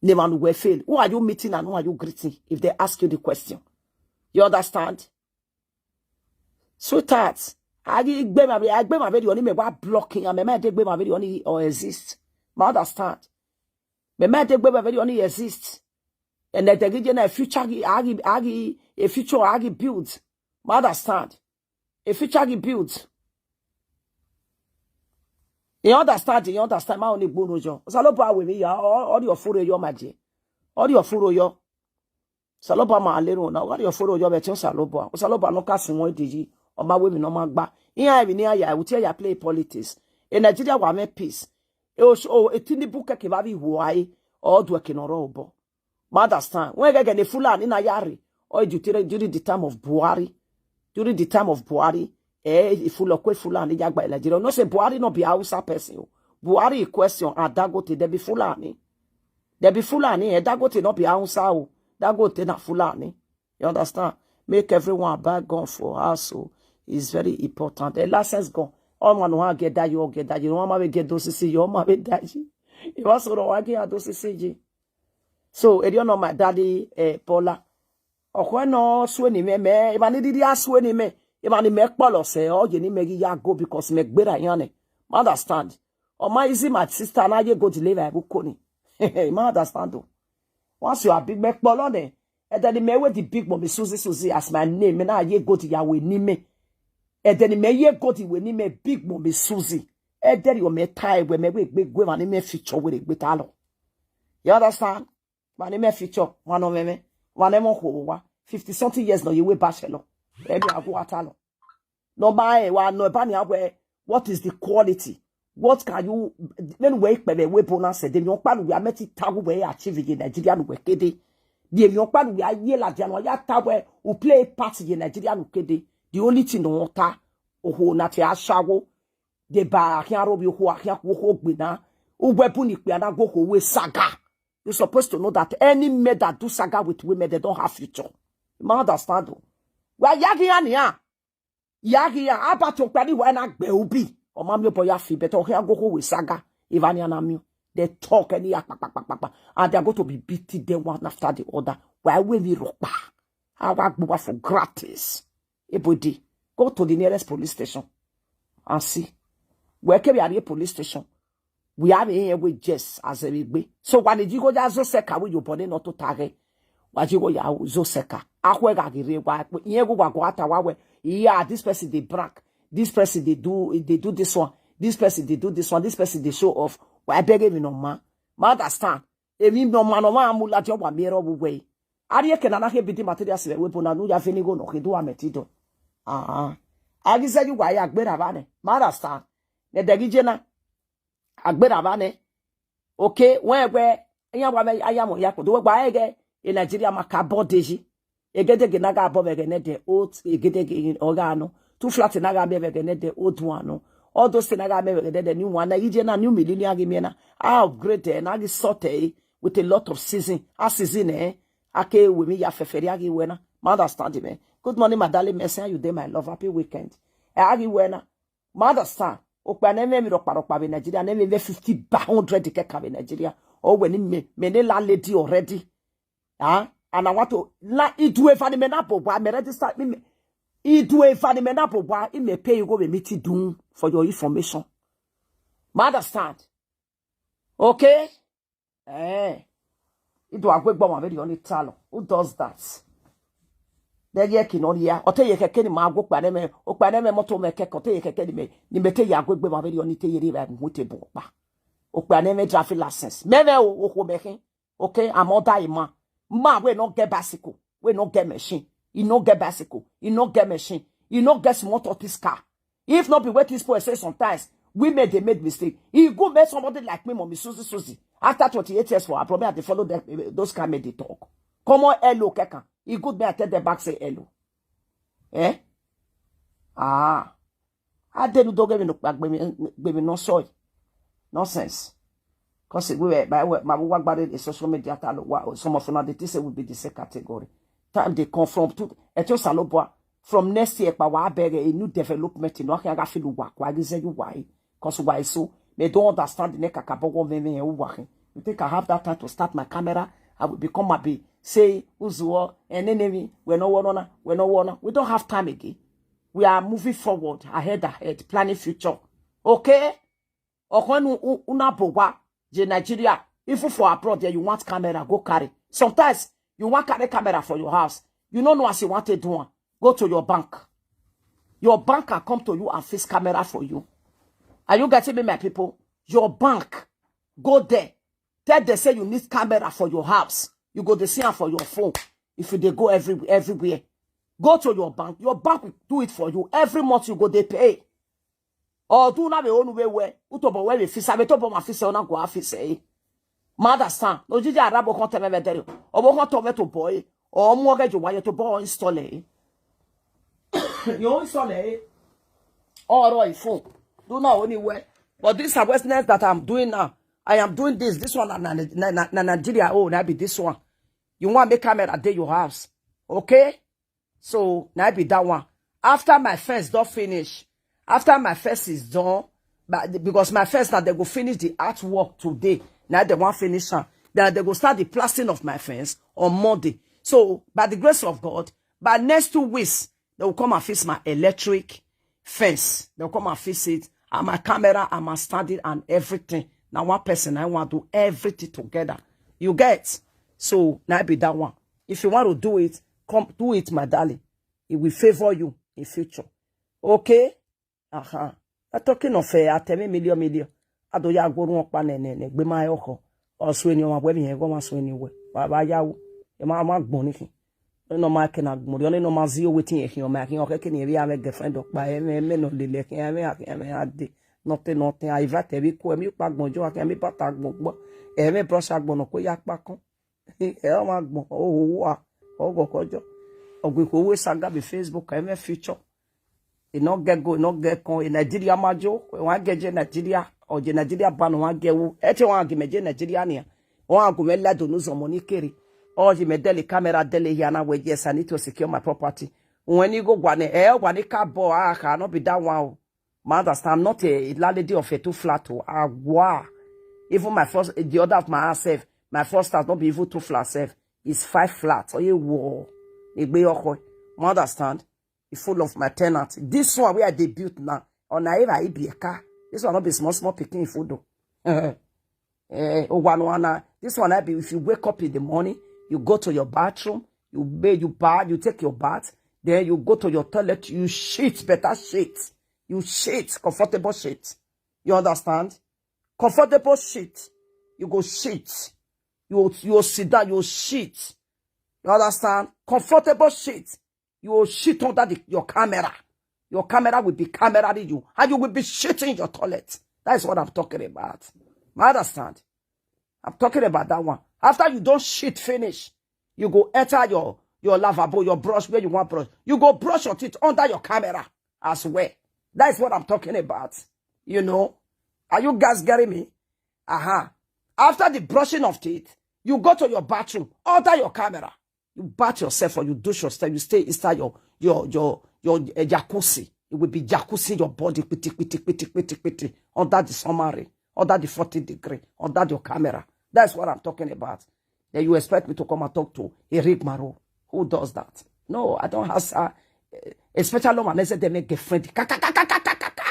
Never we fail. Who are you meeting and who are you greeting if they ask you the question? You understand? Sweetheart, I give my, I give my video on me, what blocking, and my mind take my video on it or exist. Ma understand? My mind take my video on it exist. And that they give you a future, I give, I give a future, I give build. Ma understand? A future, I give build. You understand? You understand? My only bono jo. Salobo awe mi ya. All your fure yo maje. All your furo yo. Salobo ma alero na. All your furo yo betin Salobo. Salobo no ka sin won diji. O ma we mi no ma gba. Iya ebi ni aya, we tell ya play politics. In Nigeria, we make peace. E o, o, e Tinubu ke ke ba bi wo ai. O du e ke no ro obo. Ma understand? When again the Fulani na yari. O during, during the time of Buhari. During the time of Buhari. Eh, if you look with Fulani, Jagba in Nigeria. No say Buhari no be Hausa person. Buhari question and Dangote, they be Fulani. They be Fulani, eh? Dangote no be Hausa o. Dangote na Fulani. You understand? Make everyone buy gun for house o. It's very important. The license gun. All man want get that, you all get that. You know, man get those C C, your man get that. You also don't want get those C C G. So, if you know my daddy, eh, Paula. Okwe no sue ni me, me, if I need to sue ni me, if I need me polo se, oh, you need me ya go because me gbera yane. Ma understand? Oh, my easy, my sister, na ye go deliver, I will call. Ma understand though. Once you are big, me polo ne. And then me with the big mommy Susie, Susie as my name, and I ye go to Yahweh ni me. And then me ye go to we ni me big mommy Susie. And then you me tie we me we we we man me feature with it with alo. You understand? Man me feature one of me. One of me wa fifty something years no you we bachelor. Every ago atalo. No ba e wa no ba ni awe. What is the quality? What can you, then we pebe we bonus, then you pan we are met it, we achieve in Nigeria, we kede. The you pan we are yela, then we are tower, who play part in Nigeria, who kede. The only thing no ta, oho, na te ashawo, the ba, ahian robi, oho, ahian, oho, gbina, ugwe puni, piana, go, ho, we saga. You're supposed to know that any men that do saga with women, they don't have future. You might understand, though. Well, yagi ania. Yagi ya, abato kwani wa na gbe ubi. O mami o boya fi, but o hia go ho we saga. Ivani anamio. They talk any ya, pa, pa, pa, pa, pa. And they are going to be beating them one after the other. Why we me ropa? How I go for gratis? Ebody, go to the nearest police station and see. Where can we are police station? We have here with Jess as a big. So when did you go to Zoseka with your body not to target? What you go ya Zoseka? Akwe ga gire wa. Ye go wa go ata wa we. Yeah, this person they brag. This person they do, they do this one. This person they do this one. This person they show off. Why beg him no man? Man understand. Emi no man, no man, mula jo wa mero we. Ari eke na na he bidi material se we bona nu ya veni go no he do ametido. Ah. Agi se you wa ya gbera ba ne. Man understand. Ne degi jena. Agbera ba ne. Okay, when we aya wa me aya mo ya ko do wa ege in Nigeria ma ka bodeji. Egedege na ga bo vegene de old, egedege in oga no. Too flat na ga be vegene de old one no. All those things na ga be vegene de new one. Na ije na new millennium gi me na. I upgrade eh, na gi sort eh, with a lot of season. A season eh. Ake we mi ya fefere agi we na. Man understand me. Good morning, my darling. Mercy, how you dey, my love? Happy weekend. Eh, agi we na. Man understand. Okpa na me mi ropa ropa be Nigeria. Na me be fifty by hundred ke ka be Nigeria. Oh, when me, me ne la lady already. Ah, and I want to, la, idu evani me na bo wa, me register, me, me, idu evani me na bo wa, I may pay you go with me to do for your information. Man understand? Okay? Eh. Idu agwe gbo ma very only talo. Who does that? Then ye kin on ya. Ote ye keke ni ma go pa ne me, o pa ne me moto me keke, ote ye keke ni me, ni me te ya gwe gbe ma very only te ye ri ba mu te bo pa. O pa ne me traffic license. Me me o, o ko me kin. Okay, I'm under a man. Man, we no get bicycle. We no get machine. He no get bicycle. He no get machine. He no get small tortoise car. If not be what this boy say sometimes, we may they made mistake. He go make somebody like me, mommy Susie Susie. After twenty-eight years for her, probably I dey follow them, those kind make they talk. Come on, hello, keka. He good me, I tell them back say hello. Eh? Ah. I didn't do give me no back, baby, baby, no soy. Nonsense. Cause we were, my, my, my, my, the social media, some of them, they say will be the same category. Time they confront to, at your Saloboa, from next year, pa wa beg a new development, you know, I can feel what, why is you why? Cause why so? They don't understand the neck, I can bog on me, and who working. You think I have that time to start my camera? I will become a big, say, Uzuo, and enemy, we're no one, we're no one. We don't have time again. We are moving forward, ahead, ahead, planning future. Okay? Or when u-, u-, una bowa, je Nigeria, if you for abroad there, you want camera, go carry. Sometimes, you want carry camera for your house. You don't know as you want to do one. Go to your bank. Your bank can come to you and fix camera for you. Are you getting me, my people? Your bank, go there. Tell them say you need camera for your house. You go dey see am for your phone. If you dey go every, everywhere, go to your bank. Your bank will do it for you. Every month you go dey pay. Or do na be onu we we. Utobo we we fisa, we tobo ma fisa, ona go afisa, eh. Ma understand? No jiji arabo kon teme ve deri. Obo kon tome to boy. Or mortgage wa ye to boy install, eh. You install, eh. Or your phone. Do not only way. But this awareness that I'm doing now, I am doing this. This one na, na, na, na, na Nigeria. Oh, na be this one. You want make camera dey your house. Okay? So, na be that one. After my fence don finish, after my fence is done, but because my fence now, they go finish the artwork today. Now they wan finish am. Then they go start the plastering of my fence on Monday. So, by the grace of God, by next two weeks, they will come and fix my electric fence. They'll come and fix it. And my camera, and my standing, and everything. Now one person, I want to do everything together. You get? So, now be that one. If you want to do it, come do it, my darling. It will favor you in future. Okay? Aha. I'm talking of, eh, atemi million million. Ado ya go run pa ne, ne, ne, gbe ma yo ko. O so eni o ma we mi, e go ma so eni we. Wa, wa ya wo. E ma, ma gbon ni kin. E no ma ke na gbon. Oni no ma zi o wetin e kin, o ma kin, o ke ke ni e bi ame girlfriend o pa, e me, me no le le kin, e me, e me ade. Nothing, nothing. I invite every ko, every pa gbonjo, every pa ta gbongbon, every brush agbon ko ya pa kan. E o ma gbon, o wo wa, o go kojo. Ogbe ko we saga be Facebook, every future. E no get go, e no get con. E Nigeria majo, e wan get je Nigeria, or je Nigeria ban wan get wo. E te wan gi me je Nigeria ni. Wan gu me la do no zomo ni kere. Or je me dele camera dele here na we, yes, I need to secure my property. When you go gwane, e gwane ka bo, ah, ka no be that one o. Ma understand, I'm not a landlady of a two flat o. Agwa. Even my first, the other of my house sef, my first house not be even two flat sef. It's five flats. Oye wo. Egbe oko. Ma understand? E full of my tenants. This one where I dey build now, on Naira Ibieka. This one not be small, small picking food though. Eh, oh, one, one, uh, this one, I be, if you wake up in the morning, you go to your bathroom, you bathe, you bath, you take your bath, then you go to your toilet, you shit, better shit. You shit, comfortable shit. You understand? Comfortable shit. You go shit. You, you sit down, you shit. You understand? Comfortable shit. You will shit under the, your camera. Your camera will be cameraing you, and you will be shitting in your toilet. That is what I'm talking about. I understand. I'm talking about that one. After you don't shit finish, you go enter your, your lavabo, your brush where you want brush. You go brush your teeth under your camera as well. That is what I'm talking about. You know? Are you guys getting me? Uh-huh. After the brushing of teeth, you go to your bathroom, under your camera. You bath yourself or you douche yourself. You stay inside your your your your uh, jacuzzi. It will be jacuzzi your body, pity, pity, pity, pity, pity, under the summer rain, under the forty degree, under your camera. That's what I'm talking about. Then you expect me to come and talk to Eric Maro? Who does that? No, I don't have, uh, especially when I say they make girlfriend. Ka, ka, ka, ka, ka, ka, ka, ka.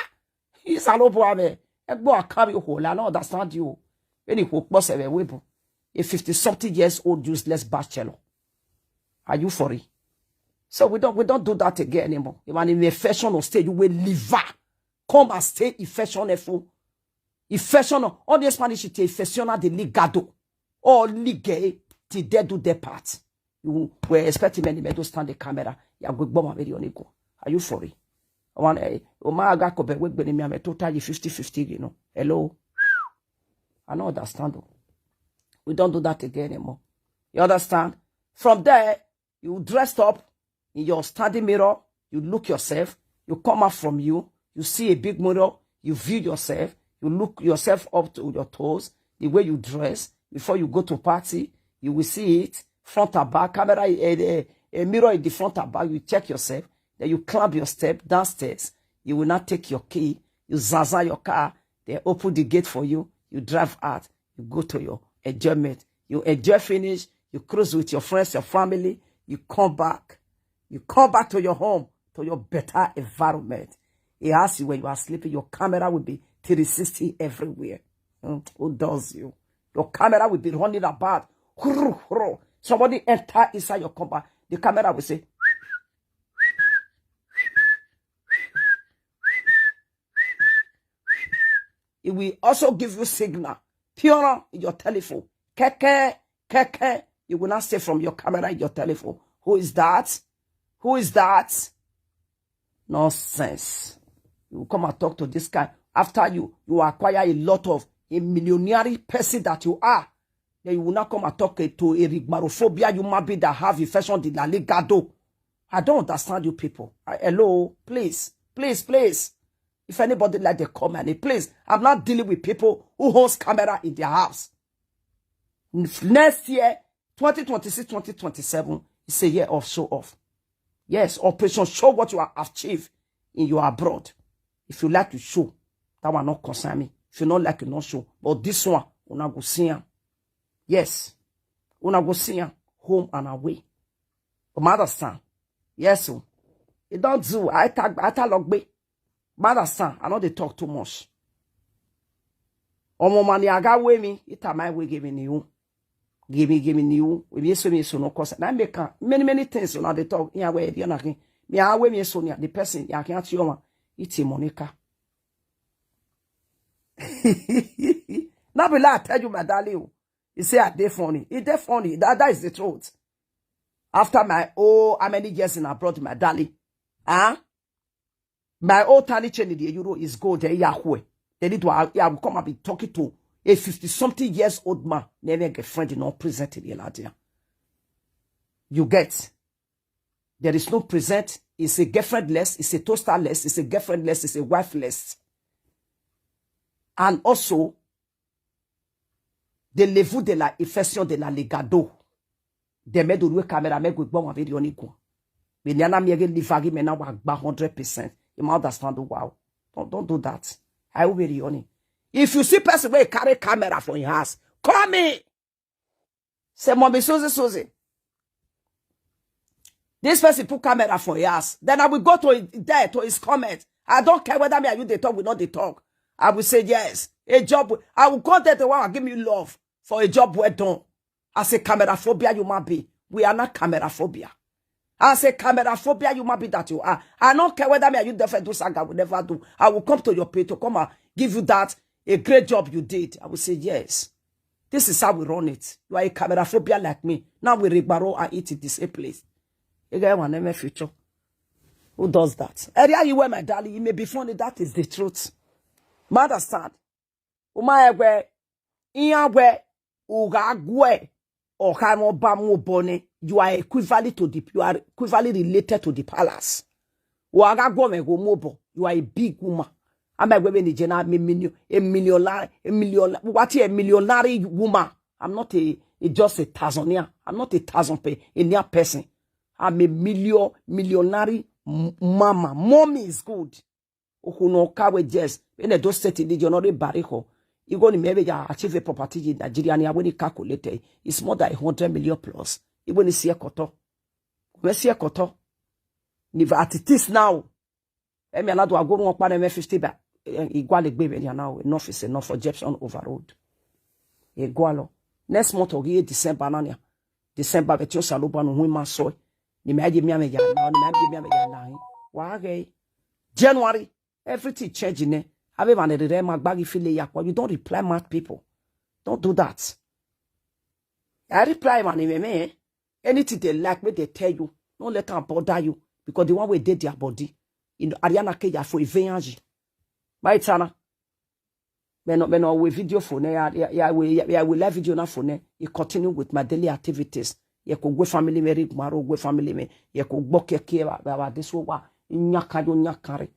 Isalobo ame. Egbo akami ohola, I don't understand you. Any who boss ewe webu. A fifty something years old useless bachelor. Are you for it? So we don't we don't do that again anymore. If an infection will stay, you will live. Come and stay infection efo. Infection, all the Spanish it infection at the ligado. All ligay till they do their part. You were expecting many men to stand the camera. Ya go gboma very onigo. Are you for it? One eh, o ma ga ko be we gbe ni mi ame totally fifty fifty, you know. Hello. I don't understand. Oh. We don't do that again anymore. You understand? From there, you dressed up in your standing mirror, you look yourself, you come out from you, you see a big mirror, you view yourself, you look yourself up to your toes, the way you dress, before you go to party, you will see it, front and back, camera, a, a, a mirror in the front and back, you check yourself, then you climb your step downstairs, you will not take your key, you zaza your car, they open the gate for you, you drive out, you go to your enjoyment, you enjoy finish, you cruise with your friends, your family, you come back, you come back to your home, to your better environment. He asks you when you are sleeping, your camera will be three sixty everywhere. Hmm, who does you? Your camera will be running about. Hurru, hurru. Somebody enter inside your compound. The camera will say, it will also give you signal. Pure in your telephone. Keke, keke. You will not say from your camera in your telephone. Who is that? Who is that? Nonsense. You will come and talk to this guy. After you, you acquire a lot of a millionaire person that you are. Then you will not come and talk to a rigmarophobia human being that have infection de la ligado. I don't understand you people. I, hello, please, please, please. If anybody like the comment, please. I'm not dealing with people who holds camera in their house. Next year, twenty twenty-six, twenty twenty-seven, it's a year of show off. Yes, operation show what you have achieved in your abroad. If you like to show, that one not concern me. If you not like, you not show. But this one, una go see am. Yes, una go see am home and away. But understand, yes, so it don't do. I tag, I tag log me. Understand, I know they talk too much. Omo mani aga we me, it am I we give me new. Give me, give me new. We be so me so no cause. Na make am many, many things una dey talk. Yeah, we dey na kin. Me a we me so near the person. Ya can see you. It's a Monica. Not be lie, I tell you, my darling. You say I dey funny. It dey funny. That, that is the truth. After my oh, how many years in abroad, my darling? Huh? My old tiny chain in the euro is gold. Eh, Yahweh. They need to, I, I will come and be talking to a fifty something years old man. Never get friend, not present in the Ladia. You get? There is no present. It's a girlfriendless, it's a toasterless, it's a girlfriendless, it's a wifeless. And also, the level de la infection de la ligado. The medo we camera me go gbon video ni go. Me ni ana mi ege live agi me na wa gba hundred percent. You might understand the wow. Don't, don't do that. I will be the only. If you see person wey carry camera for your house, call me. Say, "Mommy Susie, Susie, this person put camera for your house." Then I will go to his, there to his comment. I don't care whether me and you they talk, we not they talk. I will say, "Yes, a job." I will go there the one give me love for a job well done. As a camera phobia you might be. We are not camera phobia. As a camera phobia you might be that you are. I don't care whether me and you never do saga, we never do. I will come to your page to come and give you that, a great job you did. I will say, "Yes. This is how we run it. You are a camera phobia like me. Now we rebaro and eat it the same place." You get one name future. Who does that? Area you wear, my darling, it may be funny. That is the truth. Ma understand? Uma egwe, iyan gwe, uga gwe, or kamo ba mu bone. You are equivalent to the, you are equivalently related to the palace. Uga gwe me go mu bo. You are a big woman. Ama egwe be ni jena me million, a million, a million. What a millionaire woman? I'm not a, a just a Tanzania. I'm not a thousand pay a near person. I'm a million millionaire m- mama. Mommy is good. Okuno kawe, yes. When they don't set it, you know they bariko. You go to maybe ya achieve a property in Nigeria and when you calculate it, it's more than a hundred million plus. Even if see a koto. When see a koto. Niva at it is now. Emi alado agoru okpa na fifty ba. Igwale gbe be now. Enough is enough for Jepson overload. Igwalo. Next month ogi December nania. December betio saluba no hu ma so. Ni me aje mi ame ya na, ni me aje mi ame ya na. Wa ge. January, everything change ne. Have man re ma gbagi file ya kwa. You don't reply mad people. Don't do that. I reply man me me. Anything they like, make they tell you. Don't let them bother you because the one way they their body. In Ariana Keya for Iveyanji. My Tana. Me no, me no we video for ne. Ya, ya, ya, we, ya, ya, we live video na for ne. You continue with my daily activities. You could go family me, Rick Maro, go family me. You could go keke ba, ba, ba, this wa. Nyaka yo nyakare.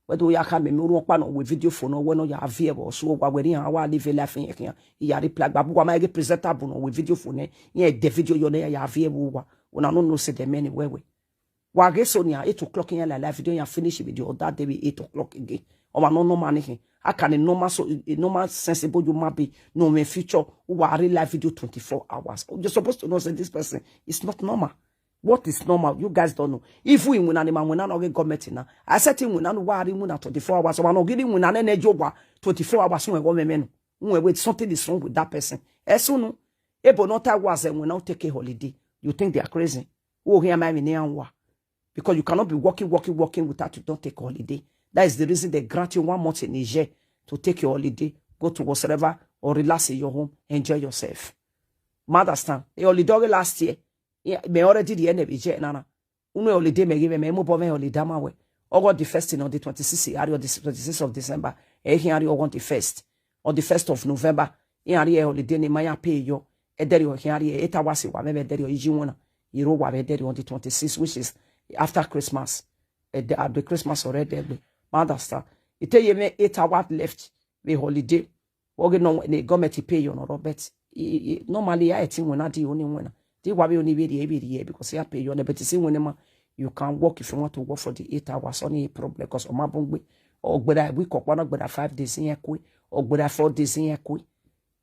Whether you can me, me no pa no we video for no, we no ya vie bo. So wa we ni ha wa live life in here. Ya reply, babu wa ma get presentable no we video for ne. Yeah, the video yo ne ya vie bo wa. Una no know say the many we we. Wa get so near eight o'clock in la live video ya finish video that day be eight o'clock again. O ma no no money. How can a normal, so a normal sensible you might be no me future who are real live video twenty-four hours? You're supposed to know say this person is not normal. What is normal? You guys don't know. If we win an man when I get government now, I said him when I worry when twenty-four hours. So I no give him when I need job twenty-four hours when government. When wait, something is wrong with that person. As soon ebo not I was when I take a holiday. You think they are crazy? Oh, here my name wa. Because you cannot be working, working, working without you don't take holiday. That is the reason they grant you one month in Niger to take your holiday, go to whatsoever or relax in your home, enjoy yourself. Ma understand? A holiday last year, yeah, me already the end of Niger nana. Unu holiday me give me mo bo me holiday ma we. Ogo the first thing on the twenty-sixth, are the twenty-sixth of December. Eh, here are on the first. On the first of November, here are holiday ni maya pay yo. Ederi o here are eight hours wa me ederi o iji wona. Iro wa me ederi on the twenty-sixth, which is after Christmas. Eh, the, uh, the Christmas already. Ma understand? It tell you me eight hours left. We holiday. Oge no ne government pay you no Robert. I- I- I- normally I think when I do only when the wa be only be the be the because I pay you but see when ma you can work if you want to work for the eight hours, only a problem because o ma bongbe. Or gbeda week or one gbeda five days in ekwe or gbeda four days in ekwe.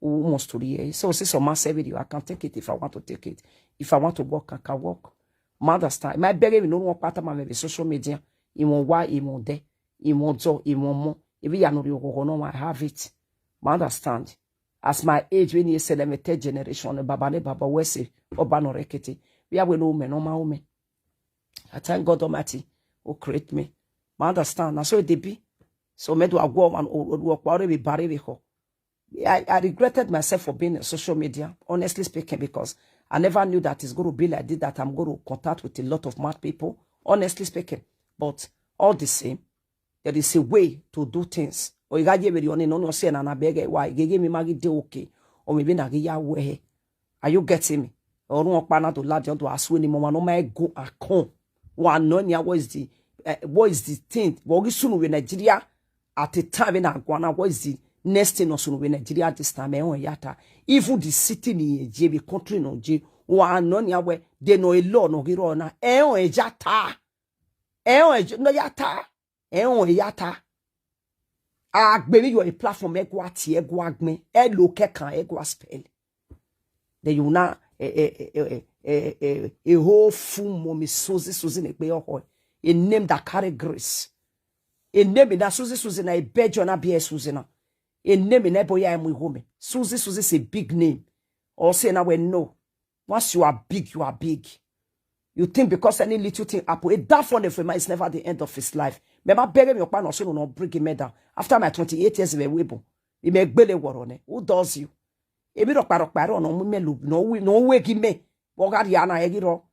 Who must to the so see some man say video, I can take it if I want to take it. If I want to work, I can work. Ma understand? My beg me no one part of my social media. He won't why he won't there. He won't so he won't more. If you are not your no, I have it. Ma understand? As my age when you say them a third generation, baba ne baba wese oba no rekete. We are well women, no my women. I thank God Almighty who create me. Ma understand? Na so it dey be. So me do I go and work whatever be bare be ho. I, I regretted myself for being on social media, honestly speaking, because I never knew that it's going to be like this, that I'm going to contact with a lot of mad people, honestly speaking. But all the same, there is a way to do things. Or you got ye with your name, no, no, say, and I beg, why? Give me, Maggie, de okay. Or maybe, na, ya, where? Are you getting me? Or no, Pana to lad, to ask when the mama, no, my go, I come. One, no, what is the, eh, what is the thing? What is soon with Nigeria? At the time in Aguana, what is the next thing also with Nigeria this time? Eh, oh, yata. Even the city ni J B country no J. One, no, nya, where they no a law, no, giro, na. Eh, oh, yata. Eh, oh, no, yata. Eh, oh, yata. Ah, baby, you are a platform, eh, go at, eh, go at me. Eh, look, eh, can, eh, go at spell. Then you now, eh, eh, eh, eh, eh, eh, eh, a whole full mommy, Susie, Susie, ne, be your hoy. A name that carry grace. A name in that Susie, Susie, na a bed, you na be a Susie na. A name in that boy, I am with woman. Susie, Susie is a big name. Or say, now we know. Once you are big, you are big. You think because any little thing happen, a downfall of a man is never the end of his life. Remember, begging your partner, so no bring him down. After my twenty-eight years of a weapon, he may gbele war on it. Who does you? Emi rọkpa rọkpa rọ no mu me lu no we no we gi me. Bo ga ri ana e gi ro.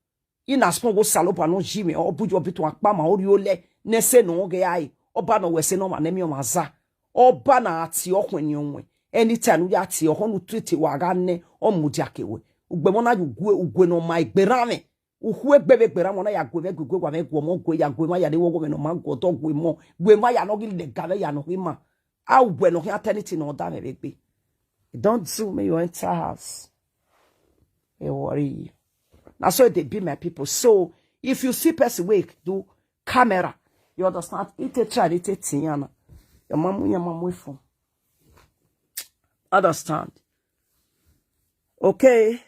Ina spon go salopa no ji me, o bujo bitu akpa ma ori ole. Ne se no ge ai. Oba no we se no ma ne mi o ma za. Oba na ati o hwen ni onwe. Anytime ya ati o honu tete wa ga ne o mu dia kewe. Ugbe mo na yu gwe ugwe no ma igbe ra me. Uhue gbebe gbera mo na ya gwe be gwe gwe wa me gwo mo gwe ya gwe ma ya de wo gwe no ma gwo do gwe mo. Gwe ma ya no gi le ga be ya no gi ma. How we no gi at anything no da me be gbe. Don't do me you enter house. E worry you. Na so they be my people. So if you see person wake do camera, you understand? It a try, it a tiana. Your mamu, your mamu phone. Understand? Okay.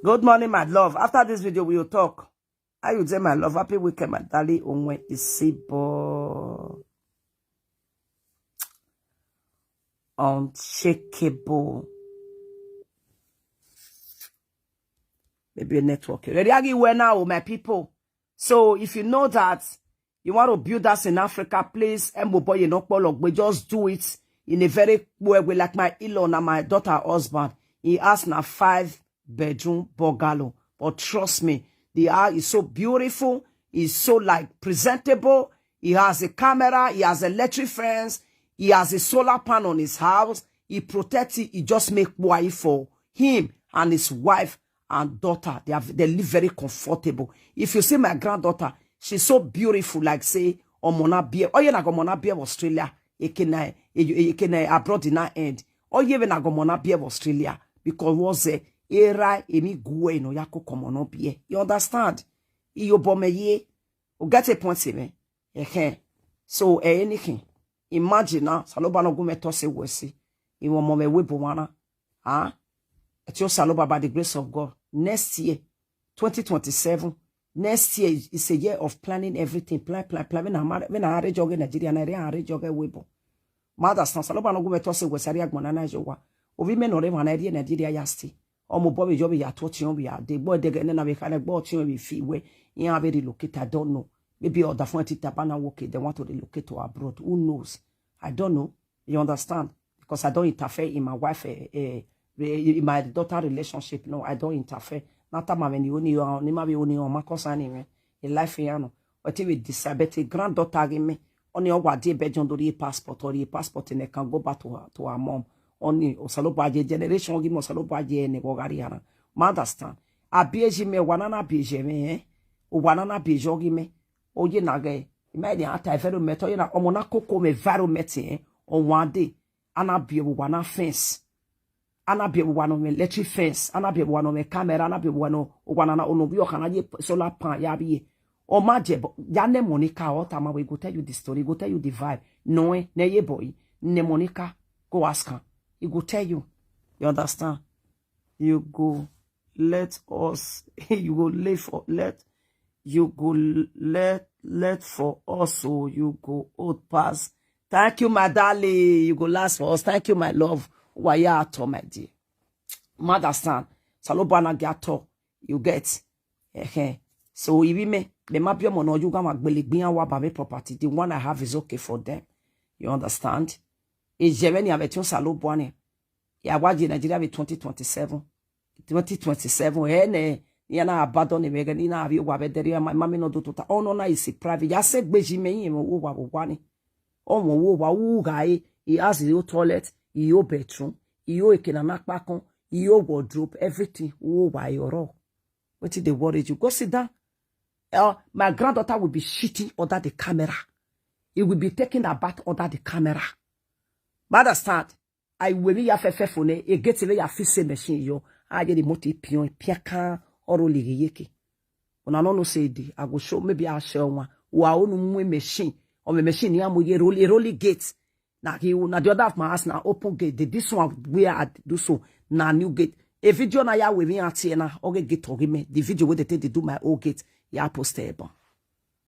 Good morning, my love. After this video, we will talk. How you doing, my love? Happy weekend, my darling. Onwe Isibo. Unshakable. Maybe a network. Ready? I give well now, my people. So if you know that you want to build us in Africa, please, Mbo boy, you know, we just do it in a very well way. Like my Elon and my daughter husband, he has now five bedroom bungalow. But trust me, the house is so beautiful, it's so, like, presentable. He has a camera, he has electric fence, he has a solar panel on his house. He protects it, he just make way for him and his wife and daughter. They have, they live very comfortable. If you see my granddaughter, she's so beautiful, like say, Omona Beer. Oh, yeah, like Omona Beer of Australia. Ekena, e- e- ekena abroad in that end. Oh, yeah, like Omona Beer of Australia. Because was a era emi gue no yako komono beer. You understand? Iyo bome ye. O get a point, me. Eh, so, eh, anything. Imagine now, Saloba no gume tose wesi. Iwo mome we buwana. Huh? It's your Saloba, by the grace of God. Next year, twenty twenty-seven, next year is, is a year of planning everything. Plan, plan, plan. When I marry, when I arrange oge Nigeria, and I arrange oge Weibo. Mother, Saloba no gume tose wesi ari agbona na jowa. Ovi me no re wana ri Nigeria ya sti. Omo bobi jobi ya to ti on bi ya de gbo de gene na be kale gbo ti on bi fi we. He have relocate, I don't know. Maybe other fun ti tapa na work, they want to relocate to abroad. Who knows? I don't know. You understand? Because I don't interfere in my wife, eh, eh, re- in my daughter relationship. No, I don't interfere. Not that my ni oni ni ma be oni on my concern me. In life, you know. But if we decide, but a granddaughter give me, only a wadi bedroom do the passport, or the passport and they can go back to her, to her mom. Only Osalobaje generation give me Osalobaje and Wogariana. Ma understand? Abieji me, one and abieji me, eh? One and abieji give me. Oh, you nage. Imagine at environment, oh, you know, omona koko me environment, eh? On one day, and I be one fence. Ana be one of my electric fence. Ana be one of my camera. Ana be one of one. Ana ono bi okana ye solar pan ya be. O ma je bo ya ne Monica o tama we go tell you the story. Go tell you the vibe. No, eh, ne ye boy. Ne Monica. Go ask her. He go tell you. You understand? You go let us. You go live for let. You go l- let let for us. Oh, you go old pass. Thank you, my darling. You go last for us. Thank you, my love. Waya ato, my dear. Mother son. Saloba na gato. You get. Eh. So if me, the mapio mono you gama gbelegbin wa ba me property. The one I have is okay for them. You understand? Ejemeni abetion salo bwane. Ya waji Nigeria be twenty twenty-seven. Twenty twenty-seven. Ene, ni na abandon ni mege ni na abi wa bedere, my mommy no do tota. Oh no, na isi private. Ya se gbeji me yin mo wa wa ni. Oh mo wo wa u ga e. He has his own toilet, his own bedroom, his own ekena na pakon, his own wardrobe, everything. Wo wa yoro. Wetin dey worry you? Go sit down. Uh, my granddaughter will be shitting under the camera. He will be taking a bath under the camera. But understand? I will be ya fefe fone. E get le ya fix a machine yo. I get the moti pion piaka or ligi yeke. Una no know say the, I go show, maybe I show one. Wa onu mu machine. Or my machine ya mo ye roll, roll gate. Na he, na the other of my house na open gate. The, this one where I do so na new gate. A video na ya we me at here na oge gate oge me. The video where they take they do my old gate. Ya post e bon.